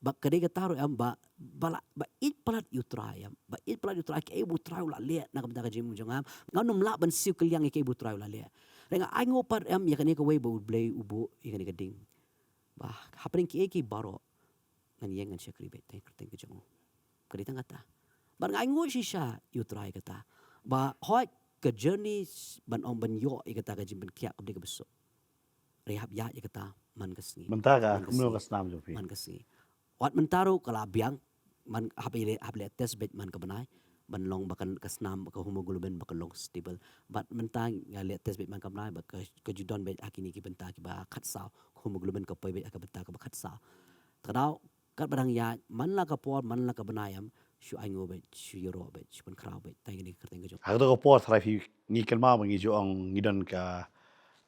Ba ka dei kata ruh em ba, ba la, ba ïeit palat ïa U Trai em. Ba ïeit palat ïa U Trai, kaei ba U Trai u la leh na ka bynta ka jingim jong nga. Ngam lah ban siew kylliang ïa kaei ba U Trai u la leh. Hynrei nga ainguh pat em ïa kane kawei ba U Blei u buh ïa kane ka ding. Ba hapdeng kiei kiei baroh ngan ïeng ngan shakri beit tang ïa ka kyrteng ka jong u. Ka dei tang kata. Bad nga ainguh shisha ïa U Trai kata. Ba hooid ka journey ban ong ban ïoh ïa kata ka jingpynkhiah kam dei kaba suk. Hynrei hap ïaid ïa kata man ka sngi. Mynta ka, man ka kumno sngi, ka snam jong phi? Man ka sngi. Wat mynta ruh ka la biang, man hap leh, hap leh test beit man ka bnai ban long ba kan ka snam, ba ka hemoglobin ba ka long stable. Bad mynta nga leh test beit man ka bnai ba ka, ka ju don beit ha kine ki bynta kiba khatsaw, ka hemoglobin ka poi beit ha ka bynta kaba khatsaw. Te ka daw katba dang ïaid, man la ka por, man la ka bnai em, shu ainguh beit, shu ïaroh beit, shu pynkhraw beit tang ïa kane ka kyrteng ka jong. Ha kato ka por tharai phi, ngi kynmaw ba ngi ju ong ngi don ka,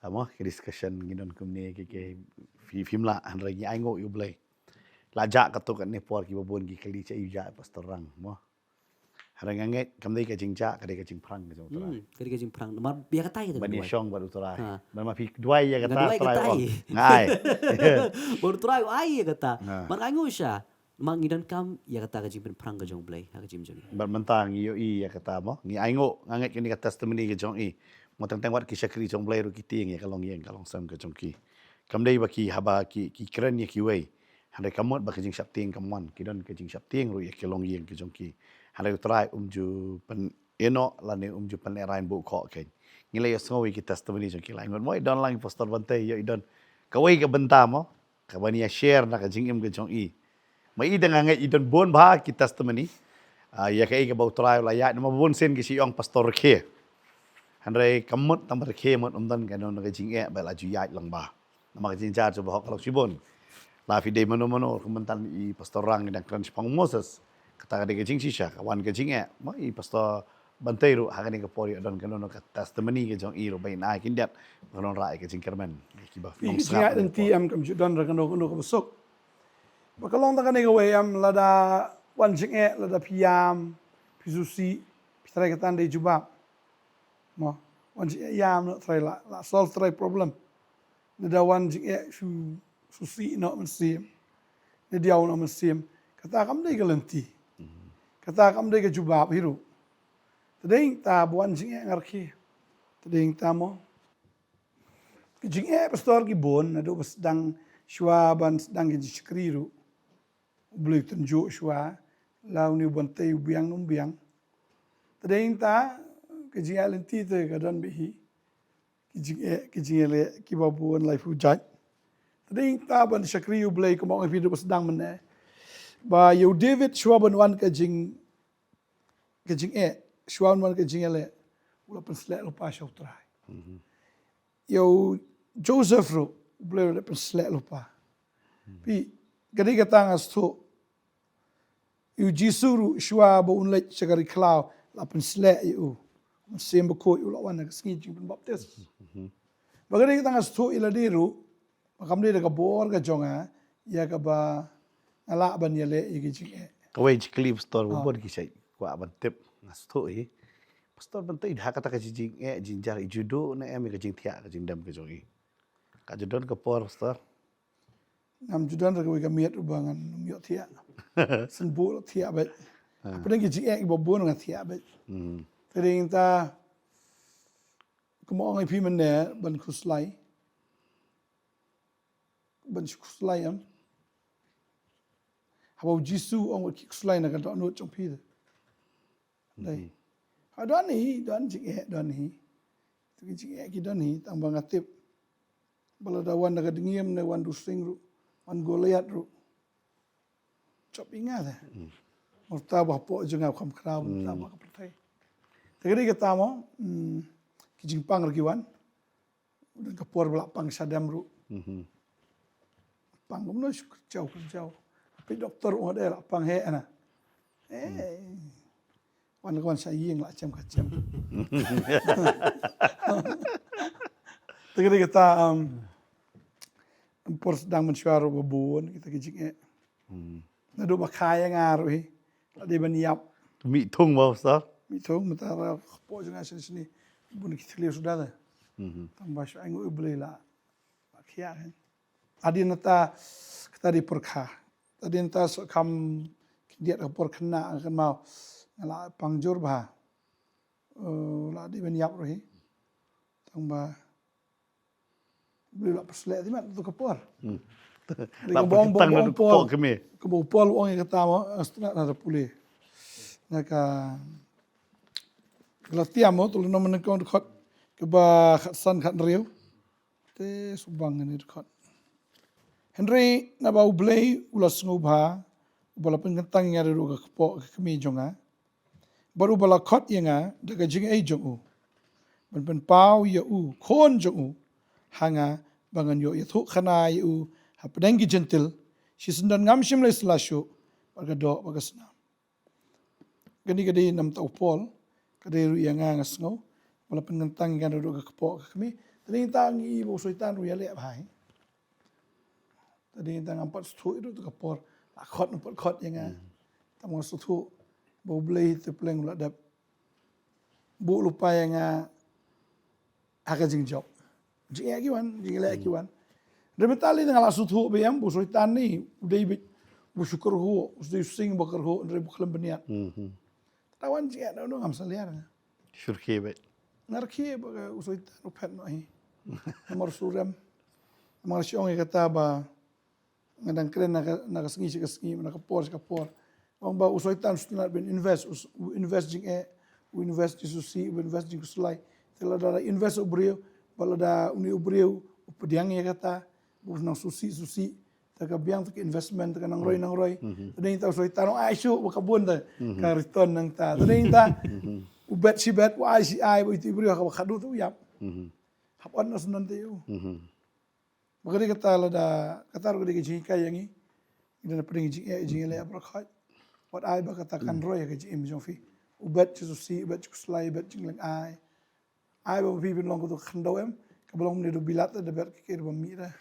ah, mo, ka discussion, ngi don kumne, ka, ka, phi, phim lah, hynrei ngi ainguh ïa U Blei. La jah katto katne por kiba bun ki kylli shaei u jah Pastor Rang, mo. Hynrei nga ngeit kam dei ka jingjah, ka dei ka jingpyrshang ka jong U Trai. Hmm, ka dei ka jingpyrshang. Namar ïa kata ïa kata ban ïashong bad U Trai. Ha. Namar phi duwai ïa kata, nga duwai ïa kata, U Trai u ai. Bad U Trai u ai ïa kata. Ha. Namar nga ainguh shisha. Namar ngi donkam ïa kata ka jingpynpyrshang ka jong U Blei ha ka jingim jong ngi. Bad mynta ngi ïohi ïa kata mo. Ngi ainguh, nga ngeit kane ka testimony ka jong i. Mo, teng teng wat ki shakri jong U Blei ruh ki tieng ïa ka longïing ka longsem ka jong ki. Kam dei ba ki haba ki, ki kren ïa kiwei. Hynrei ka mut ba ka jingsheptieng kam wan, ki don ka jingsheptieng ruh ïa ka longïing ka jong ki. Hynrei U Trai um ju pynïehnoh lane um ju pynlehraiñ buh khoh kein. Ngi la ïohsngew ïa ki testimony jong ki, la i mut mo i don lang i Pastor Bantei, ïoh i don kawei ka bynta mo, ka ban ïa share na ka jingim ka jong i. Ma i, dang nga ngeit i don bun bha ki testimony. Ah, ïa kaei kaba U Trai u la ïaid, namar bun sien ki shu ong Pastor Rkhe. Hynrei ka mut tang ba Rkhe mut um don kano kano ka jingeh ba la ju ïaid lang bha. Namar ka jingjia jong u bahok ka long shibun. La phi dei mano mano, ka mynta i Pastor Rang i dang kren shaphang Moses. Kata ka dei ka jingshisha, ka wan ka jingeh. Ma i Pastor Bantei ruh ha kane ka por ïoh don kano kano ka testimony ka jong i ruh ba in ai khyndiat. Ba kan wanrah ïa ka jingkyrmen. Kiba, phi, nong sngap jingeh lynti em, kam ju don re kano kano kaba suk. Ba ka long tang kane kawei em, lada wan jingeh, lada phi ïam, phi sngewsih, phi trai kata dei jubab. Mo, wan jingeh ïam noh trai la, la solve trai problem. Lada wan jingeh shu, sngewsih noh mynsiem. Lada ïam noh mynsiem. Kata kam dei ka lynti. Kata kam dei ka jubab hi ruh. Te dei ta ba wan jingeh nga Rkhe. Te dei ta mo. Ki jingeh Pastor ki bun, naduh ba sdang, shuwa ban sdang ki jingshakri ruh. U Blei u tynjuh shuwa, la une u Bantei u biang ne um biang. Te dei ta, ka jingeh lynti te ka don beit hi. Ki jingeh, ki jingeh leh, kiba bun lai phew jait. Te dei ta ban shakri U Blei, kumba ong phi naduh ba sdang mynne. Ba ïa u David shuwa ban wan ka jing, ka jingeh, shuwa ban wan ka jingeh leh, u la pynsleh lypa sha U Trai. Ïa u Joseph ruh, U Blei u la pynsleh lypa. Phi, ka dei kata nga sngewthuh. Ïa u Jisu ruh shuwa ba un leit sha ka ri khlaw, la pynsleh ïa u. Mynsiem Bakhuid u la wan ha ka sngi jingpynbaptis. Ba ka dei kata nga sngewthuh ïa lade ruh, ba kam dei da ka bor ka jong nga, ïa kaba nga lah ban ïaleh ïa ki jingeh. Kawei jingkylli Pastor, ba bun ki shait kwah ban tip, nga sngewthuh hi. Pastor, ban tip ha kata ka jingeh, jingjar, i ju duh ne em ïa ka jingthiah, ka jingdem ka jong i. Ka ju don ka por, Pastor? Ngam ju don re kawei ka miet uba ngan ym ïoh thiah. Sngewbha la thiah beit. Hapdeng ki jingeh kiba bun nga thiah beit. Te dei ta, kumba ong ïa phi mynne, ban khuslai. Ban khuslai em. Haba u Jisu u ong wat ki khuslai na ka dohnud jong phi te. Dei. Ha don hi, don jingeh, don hi. Te ki jingeh ki don hi, tang ba nga tip. Ba lada wan da ka dngiem ne wan da u sing ruh, wan Goliath ruh. Jop ïa nga te. Murta ba hapoh jong nga kham khraw, murta ba ka pyrthei. Te ka dei kata mo, ki jingpang ruh ki wan. Don ka por ba la pang shadem ruh. Pang kumno shu kyrjaw kyrjaw. Phi doktor u ong dei la pang heh na. Eh. Wan ka wan sha ïing la chem ka chem. Te ka dei kata, um, por sdang mynshuwa ruh ba bun kita ki jingeh. Naduh ba kha ïa nga ruh hi. La dei ban ïap. Mih thung ba sar. Mih thung mynta ra kpoh jong nga shane shane. Bun ki thliew suda te. Tang ba shu ai nguh ïa U Blei la. Ba khia hi. Hadien nata kata dei por kha. Hadien nata shu kham khyndiat ka por khynnah kynmaw. Nga la pang jur bha. Eh, la dei ban ïap ruh hi. Tang ba Blei la pyrsleh te mat tu ka por. Dei La ka bong bong pyrkitang bong na por. Kpoh kmie. Ka bong por ong ïa kata mo, eh, stnat na da pule. Na ka Galatia mo, tu lano mynnyngkong dkhot kaba khatsan khathynriew. Te subang ni dkhot. Hynrei naba U Blei u la sngewbha, uba la pynkyntang ïa nga da ruh ka kpoh ka kmie jong nga. Bad uba la khot ïa nga da ka jingaiei jong u. Ban pynpaw ïa u khun jong u ha nga ba ngan ïoh ïathuh khana ïa u hapdeng ki jentil. Shisyndon ngam shym la ïasylla shuh bad ka doh bad ka snam. Kane ka dei namar u Paul, ka dei ruh ïa nga nga sngew, ba la pynkyntang ïa nga da ruh ka kpoh ka kmie. Te dei ta ngi ba u Soitan ruh ïaleh bha hi. Te dei ta ngam pat sngewthuh ruh tu ka por, la khot ngam pat khot ïa nga. Tang nga sngewthuh ba U Blei te pleng u la dep buh lypa ïa nga ha ka jingjop. Jingeh ki wan, jingeh ki wan. Hynrei mynta lei nga la sngewthuh ba ïa u Soitan ni u dei beit u shu kyrhuh, u dei u sing ba kyrhuh, hynrei ba khlem bniat. Ta wan jingeh da u ngam salia nga. Shu rkhie beit. Nga rkhie ba u Soitan u phet noh hi. Namar surem. Namar shu ong ïa kata ba nga dang kren na ka, na ka sngi sha ka sngi, na ka por sha ka por. Ong ba u Soitan u sngewtynnat ban invest, u s-, u invest jingeh, u invest jingsngewsih, u invest jingkhuslai. Te lada la invest u briew, ba lada une u briew u pdiang ïa kata, u nang sngewsih sngewsih, te ka biang te ka investment, te ka nang roi nang roi. Te dei ta u Soitan u ai shuh ba ka bun te ka return nangta. Te dei ta u bet shi bet, u ai shi ai, ba itu u briew ha kaba khadduh te u ïap. Hap ot na sngewdon te u. Ba ka dei kata lada, kata ruh ka dei ka jinghikai ïa ngi. Ngi don hapdeng jingeh, jingeh leh baroh khoit. Wat ai ba kata kan roi ïa ka jingim jong phi. U bet jingsngewsih, u bet jingkhuslai, u bet jinglyngai. Ai ba phi phin long kato ka khyndew em. Kaba long mynne u bilat da bet ka kyrpang mih da.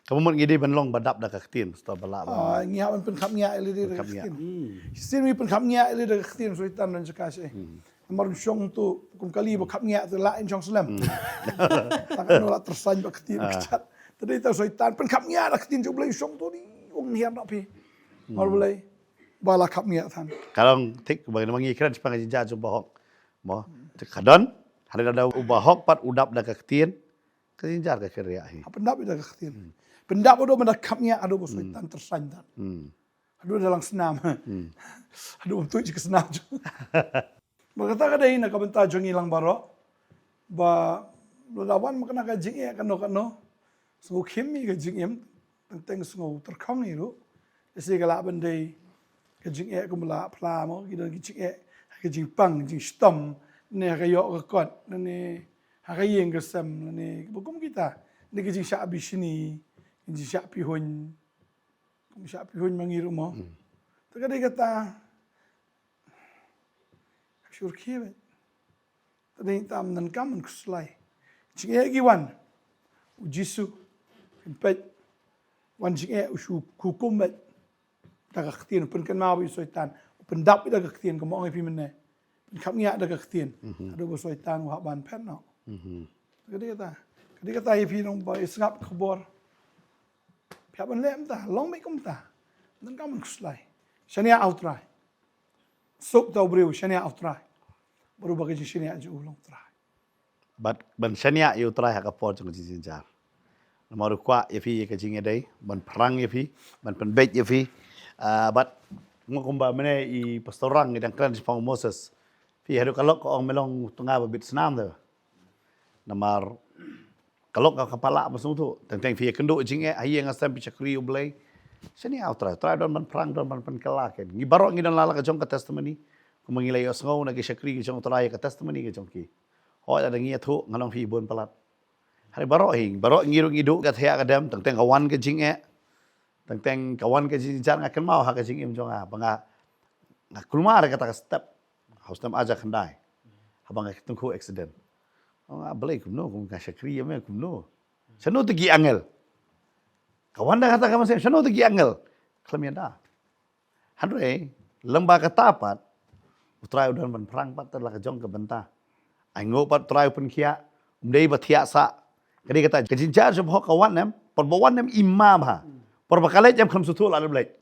Kaba mut ngi dei ban long ba dap da ka ktien, Pastor, ba lah ba. Ah, ngi hap ban pynkhapngiah ïa lade da ka ktien. Shisien ngi pynkhapngiah ïa lade da ka ktien, Soitan don jaka shi. Namar un shong tu kum kali ba khapngiah te lah in shong slem. Tang kano lah tyrsain ba ktien ka chat. Te dei ta Soitan pynkhapngiah da ktien jong U Blei, shong tu di ong hiar na phi. Mar U Blei ba la khapngiah than. Ka long thik ba ngi kren shaphang ka jingjia jong u bahok. Mo, te ka don, hynrei lada u bahok pat u dap da ka ktien, ka jingjia ka kyrriah hi. Pyndap da ka ktien. Pyndap haduh ba da khapngiah, haduh ba Soitan tyrsain than. Haduh da lang snam. Haduh ba tu ji ka snam ju. Ba kata ka dei na ka bynta jong ngi lang baroh. Ba lada wan ma kane ka jingeh kano kano. Sngewkhim ïa ka jingim. Teng teng sngew tyrkhong ïa ruh. Ïa shi ka lah ban dei ka jingeh kumba la phla mo, ki don ki jingeh ha ka jingpang, jingshitom, ne ha ka ïoh ka kot, ne ha ka ïing ka sem, ne ba kum kita. Ne ka jingshah bishni, ka jingshah pihuiñ. Kum shah pihuiñ ma ngi ruh mo. Te ka dei kata. Shu rkhie beit. Te dei tam nan kam man khuslai. Jingeh ki wan. U Jisu. Phin peit. Wan jingeh u shu hukum beit. Da ka ktien pynkynmaw beit u Soitan. Pyndap beit da ka ktien kumba ong ïa phi mynne. Pynkhapngiah da ka ktien. Haduh ba Soitan u hap ban phet noh. Te ka dei kata. Ka dei kata ïa phi nong ba ïa sngap khubor. Phi hap ban leh mynta, long beit kumta. Nang kam ban khuslai. Shaniah ha U Trai. Suk ta u briew shaniah ha U Trai. Bad uba ka jingshaniah jong u long U Trai. Bad ban shaniah ïa U Trai ha ka por jong ka jingjynjar. Namar u kwah ïa phi ïa ka jingïadei, ban phrang ïa phi, ban pynbeit ïa phi. Ah, bad nga kumba mynne i Pastor Rang i dang kren shaphang u Moses. Phi haduh ka lok ka ong me long u tnga ba bit snam te. Namar ka lok ka, ka pala ba sngewthuh. Teng teng phi ïakynduh jingeh ha ïing ha sem, phi shakri U Blei. Shaniah ha U Trai, U Trai don ban phrang, don ban pynkylla ken. Ngi baroh ngi don la la ka jong ka testimony. Kumba ngi la ïohsngew na ki shakri ki jong U Trai ka testimony ka jong ki. Hooid lada ngi ïathuh ngan ong phi bun palat. Hynrei baroh hi, baroh ngi ruh ngi duh ka thiah ka dem, teng teng ka wan ka jingeh, teng teng ka wan ka jingjynjar, nga kynmaw ha ka jingim jong nga, ba nga, nga kulmar kata ka step, ha u snem ar hajar khyndai, haba nga tyngkhuh accident. Nga, Blei, kumno, kum nga shakri ïa me, kumno? Shano te ki angel? Ka wan da kata ka mynsiem, shano te ki angel? Khlem ïada. Hynrei lyngba kata pat, U Trai u don ban phrang pat te la ka jong ka bynta. Ainguh pat U Trai u pynkhiah, um dei ba thiah sah. Ka dei kata, ka jingjynjar jong phi ka wan em, por ba wan em, im ma bha. Por ba ka leit em, khlem sngewthuh la dep leit.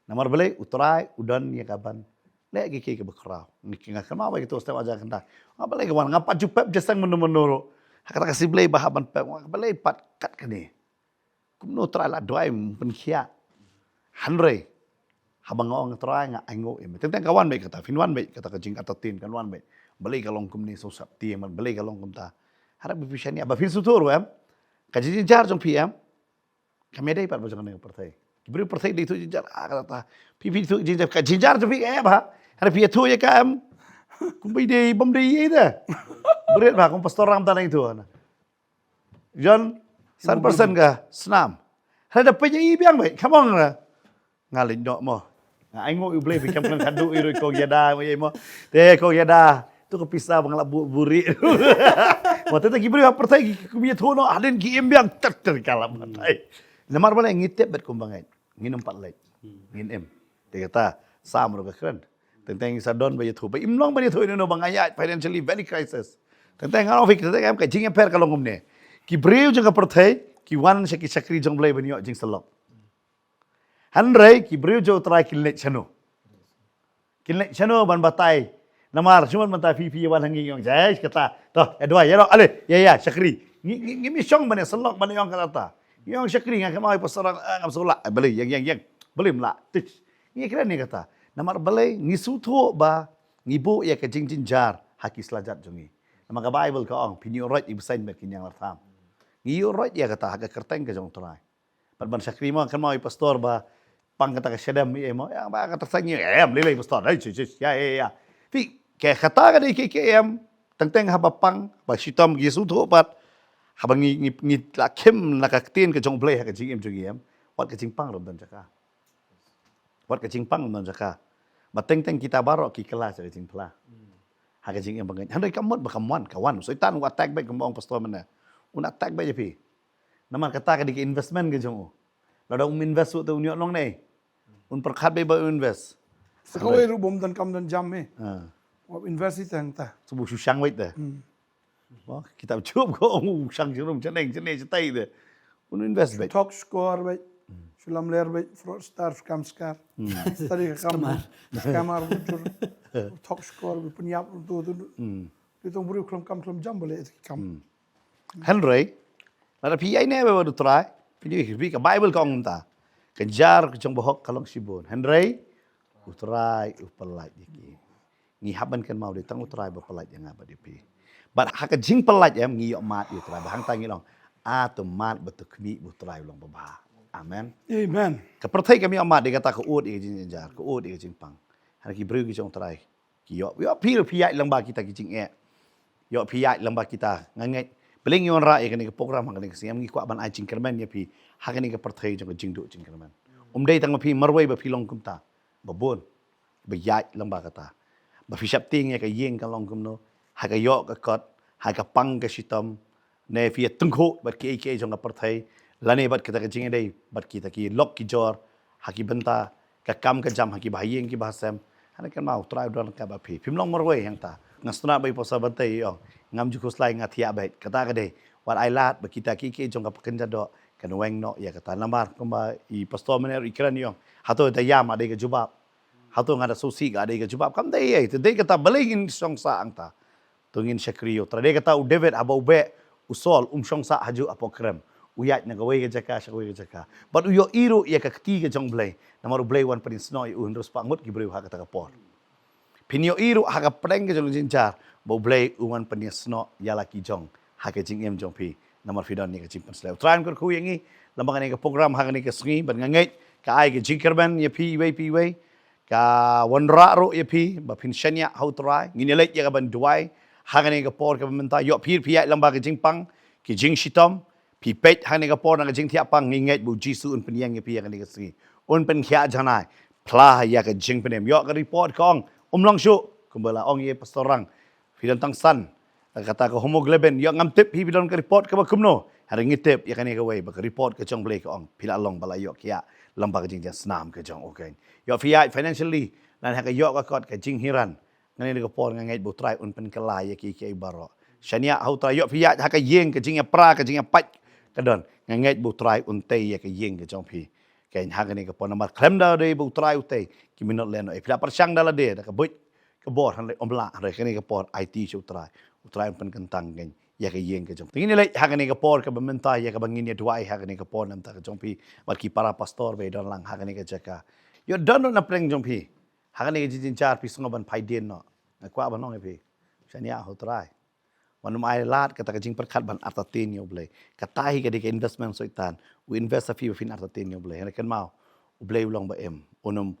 Namar balei? U Trai u don ïa ka ban leh kiei kiei kiba khraw. Nga kynmaw ba kito step ar hajar khyndai. Nga, balei ka wan, nga pat ju pep jingïaseng mynno mynno ruh. Ha kata ka sngi Blei ba hap ban pep, nga, balei pat kat kane? Kumno U Trai la duwai, um pynkhiah? Hynrei haba nga ong, Trai, nga ainguh ïa me, teng teng ka wan beit kata, phin wan beit kata, ka jing-entertain kan wan beit. Balei ka long kumne, sngewsih te, balei ka long kumta? Hynrei ba phi shaniah, ba phin sngewthuh ruh em, ka jingjynjar jong phi em, kam dei pat ba jong kane ka pyrthei. Ki briew pyrthei dei ithuh jingjynjar, ah, kata ta. Phi, phi ithuh jingjynjar, ka jingjynjar jong phi ka ep ha. Hynrei phi ithuh ïa ka em, kumba i dei, bym dei ïa i te. Bret ba kum pastor Ram ta nang ithuh na. Jon, san percent ka snam. Hynrei da pynïaid biang beit, come on na. Nga leit noh mo. Nga ainguh ïa U Blei, phi kam khlem khadduh ïa ruh, kong ïada mo, ïa mo. Te kong ïada, to ka pisa ba nga la buh buhrieh. Mo, te, te ki briew ha pyrthei ki, ki, ki ïathuh noh hadien ki im biang, ter ter ka la batai. Namar balei? Ngi tip beit kumba ngeit, ngin ym pat leit. Ngin im. Te kata Sam ruh ka kren. Teng teng sa don ba ïathuh, ba im long ban ïathuh ïa uno ba nga ïaid financially very crisis. Teng teng nga ong phi, teng teng em, ka jingïapher ka long kumne. Ki briew jong ka pyrthei ki wan sha ki shakri jong U Blei ban ïoh jingsyllok. Hynrei ki briew jong U Trai kin leit shano? Kin leit shano ban batai? Namar shu mon mynta phi, phi wan ha ngi, ngi ong, jai kata, to, ïa duwai, ïa rong, ale, ïa, ïa shakri. Ngi, ngi, ngim shong ban ïasyllok, ban ïa ong kata ta. Ngi ong shakri, nga kynmaw ïa pastor, ah, ngam sngewlah, eh, balei, ïeng, ïeng, ïeng. Balei ym lah, tich. Ngi kren ïa kata. Namar balei? Ngi sngewthuh ba ngi buh ïa ka jingjynjar ha ki slajat jong ngi. Namar ka Baibl ka ong, phin ïuh roit ïa ki bseiñ bad ki ñianglartham. Ngi ïuh roit ïa kata ha ka kyrteng ka jong U Trai. Bad ban shakri mo, kynmaw ïa pastor ba pang kata ka shadem ïa mo, ïa ba kata sa ngi em lei lei pastor, ai, ïa, ïa, ïa. Te kata ka dei ka, ka em, teng teng haba pang, ba shitom, ngi sngewthuh pat, haba ngi, ngi, ngi la khim na ka ktien ka jong U Blei ha ka jingim jong ngi em, wat ka jingpang ruh ym don jaka. Wat ka jingpang ym don jaka. Ba teng teng kita baroh ki kylla sha ka jingphla. Ha ka jingim ba ngeit. Hynrei ka mut ba ka mon, ka wan. Soitan u attack beit, kumba ong pastor mynne. Un attack beit ïa phi. Namar kata ka dei ka investment ka jong u. Lada um invest ruh te un ïoh nong ne. Un pyrkhat beit ba un invest. Sa kawei ruh bym don kam don jam eh. Ha. Wat invest ïa tang ta. Sa bu shu shang beit te. Hmm. Ba kita chup ko ong u shang shrum chaneng chaneng chatai te. Un invest beit. Thok score beit. Shu lamler beit, fraudster, scam scar. Tadi ka kam. Scammer. Scammer bujur. Thok score beit, pynïap tu tu. Te tang briew khlem kam khlem jam balei te kam. Hynrei lada phi ïaineh bad U Trai, phi dei, phi, ka Baibl ka ong mynta, ka jar ka jong u bahok ka long shibun. Hynrei U Trai u pyllait ïa ki. Ngi hap ban kynmaw dei tang U Trai ba pyllait ïa nga bad ïa phi. Bad ha ka jingpyllait em ngi ïoh mad ïa U Trai, ba hangta ngi long, a to mad ba to khmih ba U Trai u long babha. Amen. Amen. Ka pyrthei kam ïoh mad, dei kata ka ud ïa ka jingjynjar, ka ud ïa ka jingpang. Hynrei ki briew ki jong U Trai ki ïoh, ïoh phi ruh phi ïaid lyngba kita ki jingeh. Ïoh phi ïaid lyngba kita, nga ngeit. Balei ngi wanrah ïa kane ka program ha kane ka sngi, ngi kwah ban ai jingkyrmen ïa phi ha kane ka pyrthei jong ka jingduh jingkyrmen. Um dei tang ba phi marwei ba phi long kumta. Ba bun. Ba ïaid lyngba kata. Ba phi sheptieng ïa ka ïing ka long kumno, ha ka ïoh ka kot, ha ka pang ka shitom, ne phi ïa tyngkhuh bad kiei kiei jong ka pyrthei, lane bad kita ka jingïadei bad kita ki lok ki jor ha ki bynta ka kam ka jam, ha ki bahaïing ki bahasem. Hynrei kynmaw, U Trai u don ryngkat bad phi. Phim long marwei hangta. Nga sngewtynnat ba i pastor Bantei i ong, ngam ju khuslai, nga thiah beit. Kata ka dei, wat ai lad ba kita kiei kiei jong ka pyrkhat doh kan weng noh ïa kata. Namar kumba i pastor mynne ruh i kren, i ong, hato da ïam ka dei ka jubab? Hato nga da sngewsih ka dei ka jubab? Kam dei ei, te dei kata, balei ngin shong sah hangta? To ngin shakri ïa U Trai. Dei kata u David haba u beh u Saul, um shong sah hajuh hapoh krem. U ïaid na kawei ka jaka sha kawei ka jaka. Bad u ïohi ruh ïa ka kti ka jong U Blei. Namar U Blei u wan pynïasnoh ïa u, hynriew spah ngut ki briew ha kata ka por. Phin ïohi ruh ha ka pdeng ka jong ka jingjynjar ba U Blei u wan pynïasnoh ïa la ki jong ha ka jingim jong phi. Namar phi don ïa ka jingpynshlur. U Trai un kyrkhu ïa ngi lyngba kane ka program ha kane ka sngi, bad nga ngeit ka ai ka jingkyrmen ïa phi iwei pa iwei. Ka wanrah ruh ïa phi ba phin shaniah ha U Trai. Ngin ïaleit ïa ka ban duwai ha kane ka por kaba mynta. Ïoh phi, phi ïaid lyngba ka jingpang, ki jingshitom, phi peit ha kane ka por na ka jingthiah pang, ngi ngeit ba u Jisu un pynïeng ïa phi ha kane ka sngi. Un pynkhiah janai, phla ïa ka jingpynim. Ïoh ka report ka ong, um long shuh, kumba la ong ïa Pastor Rang. Phi don tang san, kata ka hemoglobin, ïoh ngam tip phi, phi don ka report kaba kumno. Hynrei ngi tip ïa kane kawei, ba ka report ka jong U Blei ka ong, phi la long ba la ïoh khiah lyngba ka jingjia snam ka jong u keiñ. Ïoh phi ïaid financially, lane ha ka ïoh ka kot ka jinghiar. Ngan ïa ka por nga ngeit ba U Trai un pynkylla ïa ki, ki baroh. Shaniah ha U Trai, ïoh phi ïaid ha ka ïing ka jingïapra ka jingïapait ka don. Nga ngeit ba U Trai un tei ïa ka ïing ka jong phi. Keiñ ha kane ka por namar khlem da dei ba U Trai u tei, ki minot lehnoh, eh, phi la pyrshang da lade da ka buit ka bor, hynrei ym lah, hynrei kane ka por aiti sha U Trai. U Trai un pynkyntang keiñ ïa ka ïing ka jong phi. Te ngin ïa leit ha kane ka por kaba mynta ïa kaba ngin ïa duwai ha kane ka por na ka bynta ka jong phi bad ki para pastor ba ïadon lang ha kane ka jaka. Ïoh don ruh na pdeng jong phi ha kane ka jingjynjar, phi sngew ban phai dien noh. Nga kwah ban ong ïa phi, shaniah ha U Trai. Wat nym ailad kata ka jingpyrkhat ban artatien ïa U Blei. Kata hi ka dei ka investment Soitan. U invest ha phi ba phin artatien ïa U Blei. Hynrei kynmaw, U Blei u long ba im. Un ym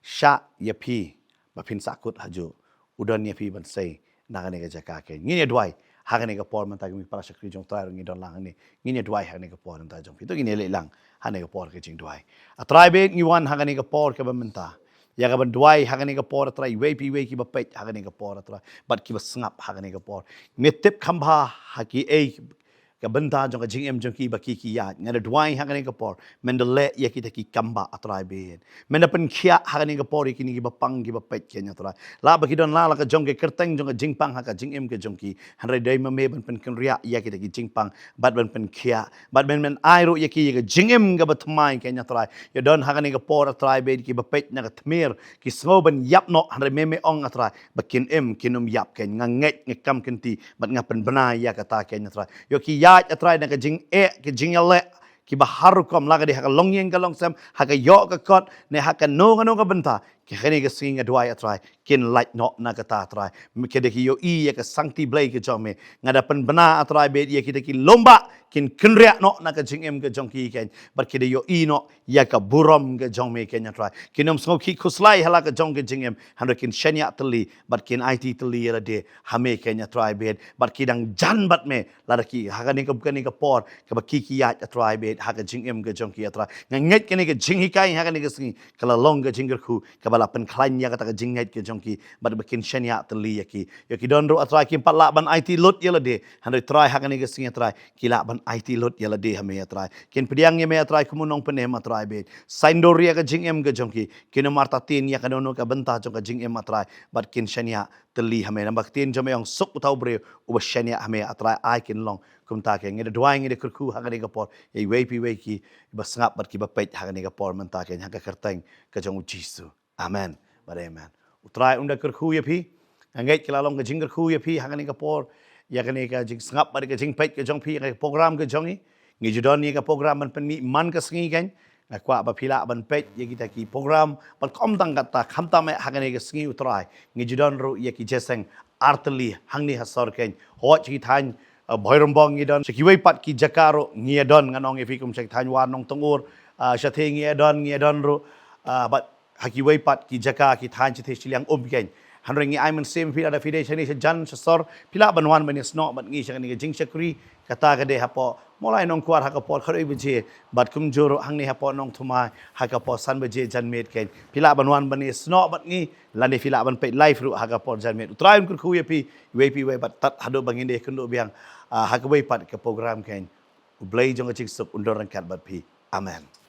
shah ïa phi ba phin sahkut hajuh. U don ïa phi ban sei na kane ka jaka keiñ. Ngin ïa duwai ha kane ka por mynta, ki para shakri jong U Trai ruh ngi don lang hangne. Ngin ïa duwai ha kane ka por mynta jong phi. To ngin ïa leit lang ha kane ka por ka jingduwai. A Trai bad ngi wan ha kane ka por kaba mynta ïa kaban duwai ha kane ka por, A Trai, iwei pa iwei kiba peit ha kane ka por, A Trai, bad kiba sngap ha kane ka por. Me tip kham bha ha kiei ka bynta jong ka jingim jong ki ba ki ki ïaid. Nga da duwai ha kane ka por, men da leh ïa kita ki kam ba, A Trai bad men da pynkhiah ha kane ka por ïa kine kiba pang kiba peit keiñ, A Trai. Lah ba ki don la la ka jong ka kyrteng jong ka jingpang ha ka jingim ka jong ki, hynrei dei ma me ban pynkynriah ïa kita ki jingpang bad ban pynkhiah, bad men, men ai ruh ïa ki ïa ka jingim kaba thymmai keiñ, A Trai. Ïoh don ha kane ka por, A Trai bad kiba peit na ka tmier, ki sngew ban ïap noh, hynrei me, me ong, A Trai, ba kin im, kin ym ïap keiñ. Nga ngeit, nga kam kynti bad nga pynbna ïa kata keiñ, A Trai. Ïoh ki ïaid, A Trai, na ka jingeh, ka jingïaleh kiba har rukom, la ka dei ha ka longïing ka longsem, ha ka ïoh ka kot, ne ha kano kano ka bynta. Ki kane ka sngi nga duwai, A Trai, kin lait noh na kata, A Trai. Me, ki da ki ïohi ïa ka sangti Blei ka jong me. Nga da pynbna, A Trai bad, ïa kita ki lum ba kin kynriah noh na ka jingim ka jong ki keiñ. Bad ki da ïohi noh ïa ka burom ka jong me keiñ, A Trai. Kin ym sngew khih khuslai ha la ka jong ka jingim, hynrei kin shaniah tylli bad kin aiti tylli ïa lade ha me keiñ, A Trai bad, bad ki dang jan bad me, lada ki ha kane ka, kane ka por kaba ki ki ïaid, A Trai bad, ha ka jingim ka jong ki, A Trai. Nga ngeit kane ka jinghikai ha kane ka sngi ka la long ka jingkyrkhu kaba la pynkhlaiñ ïa kata ka jingngeit ka jong ki, bad ba kin shaniah tylli ïa ki. Ïa ki don ruh, A Trai, kim pat lah ban aiti lut ïa lade, hynrei, Trai, ha kane ka sngi, A Trai, ki lah ban aiti lut ïa lade ha me, A Trai. Kin pdiang ïa me, A Trai, kum u nongpynim, A Trai bad. Saiñdur ïa ka jingim ka jong ki. Kin ym artatien ïa kano kano ka bynta jong ka jingim, A Trai, bad kin shaniah tylli ha me. Namar ka ktien jong me ong, suk uta u briew uba shaniah ha me, A Trai, ai kin long kumta keiñ. Ngi da duwai, ngi da kyrkhu ha kane ka por ïa iwei pa iwei kiba sngap bad kiba peit ha kane ka por mynta keiñ, ha ka kyrteng ka jong u Jisu. Amen bad amen. U Trai un da kyrkhu ïa phi. Nga ngeit ka la long ka jingkyrkhu ïa phi ha kane ka por, ïa kane ka jingsngap bad ka jingpeit ka jong phi ïa ka program ka jong ngi. Ngi ju don ïa ka program ban pynmih man ka sngi keiñ. Nga kwah ba phi lah ban peit ïa kita ki program, bad ym tang kata, khamtam eh ha kane ka sngi, U Trai, ngi ju don ruh ïa ki jingïaseng artylli hangne ha sor keiñ. Hooid, sha ki thaiñ, uh, Bhoirymbong ngi don, sha kiwei pat ki jaka ruh ngi ïa don, ngan ong ïa phi, kum sha ki thaiñ War Nongtyngur, uh, shatei ngi ïa don, ngi ïa don ruh, uh, bad ha kiwei pat ki jaka, ki thaiñ shatei shiliang um keiñ. Hynrei ngi ai mynsiem, phi lada phi dei shane shajan sha sor, phi lah ban wan ban ïasnoh bad ngi sha kane ka jingshakri, kata ka dei hapoh Mawlai Nongkwar ha ka por khatwei baje, bad kumjuh ruh hangne hapoh Nongthymmai ha ka por san baje janmiet keiñ. Phi lah ban wan ban ïasnoh bad ngi, lane phi lah ban peit live ruh ha ka por janmiet. U Trai un kyrkhu ïa phi iwei pa iwei, bad tad haduh ba ngin da ïakynduh biang, ah, ha kawei pat ka program keiñ. U Blei jong ka jingsuk un don ryngkat bad phi. Amen.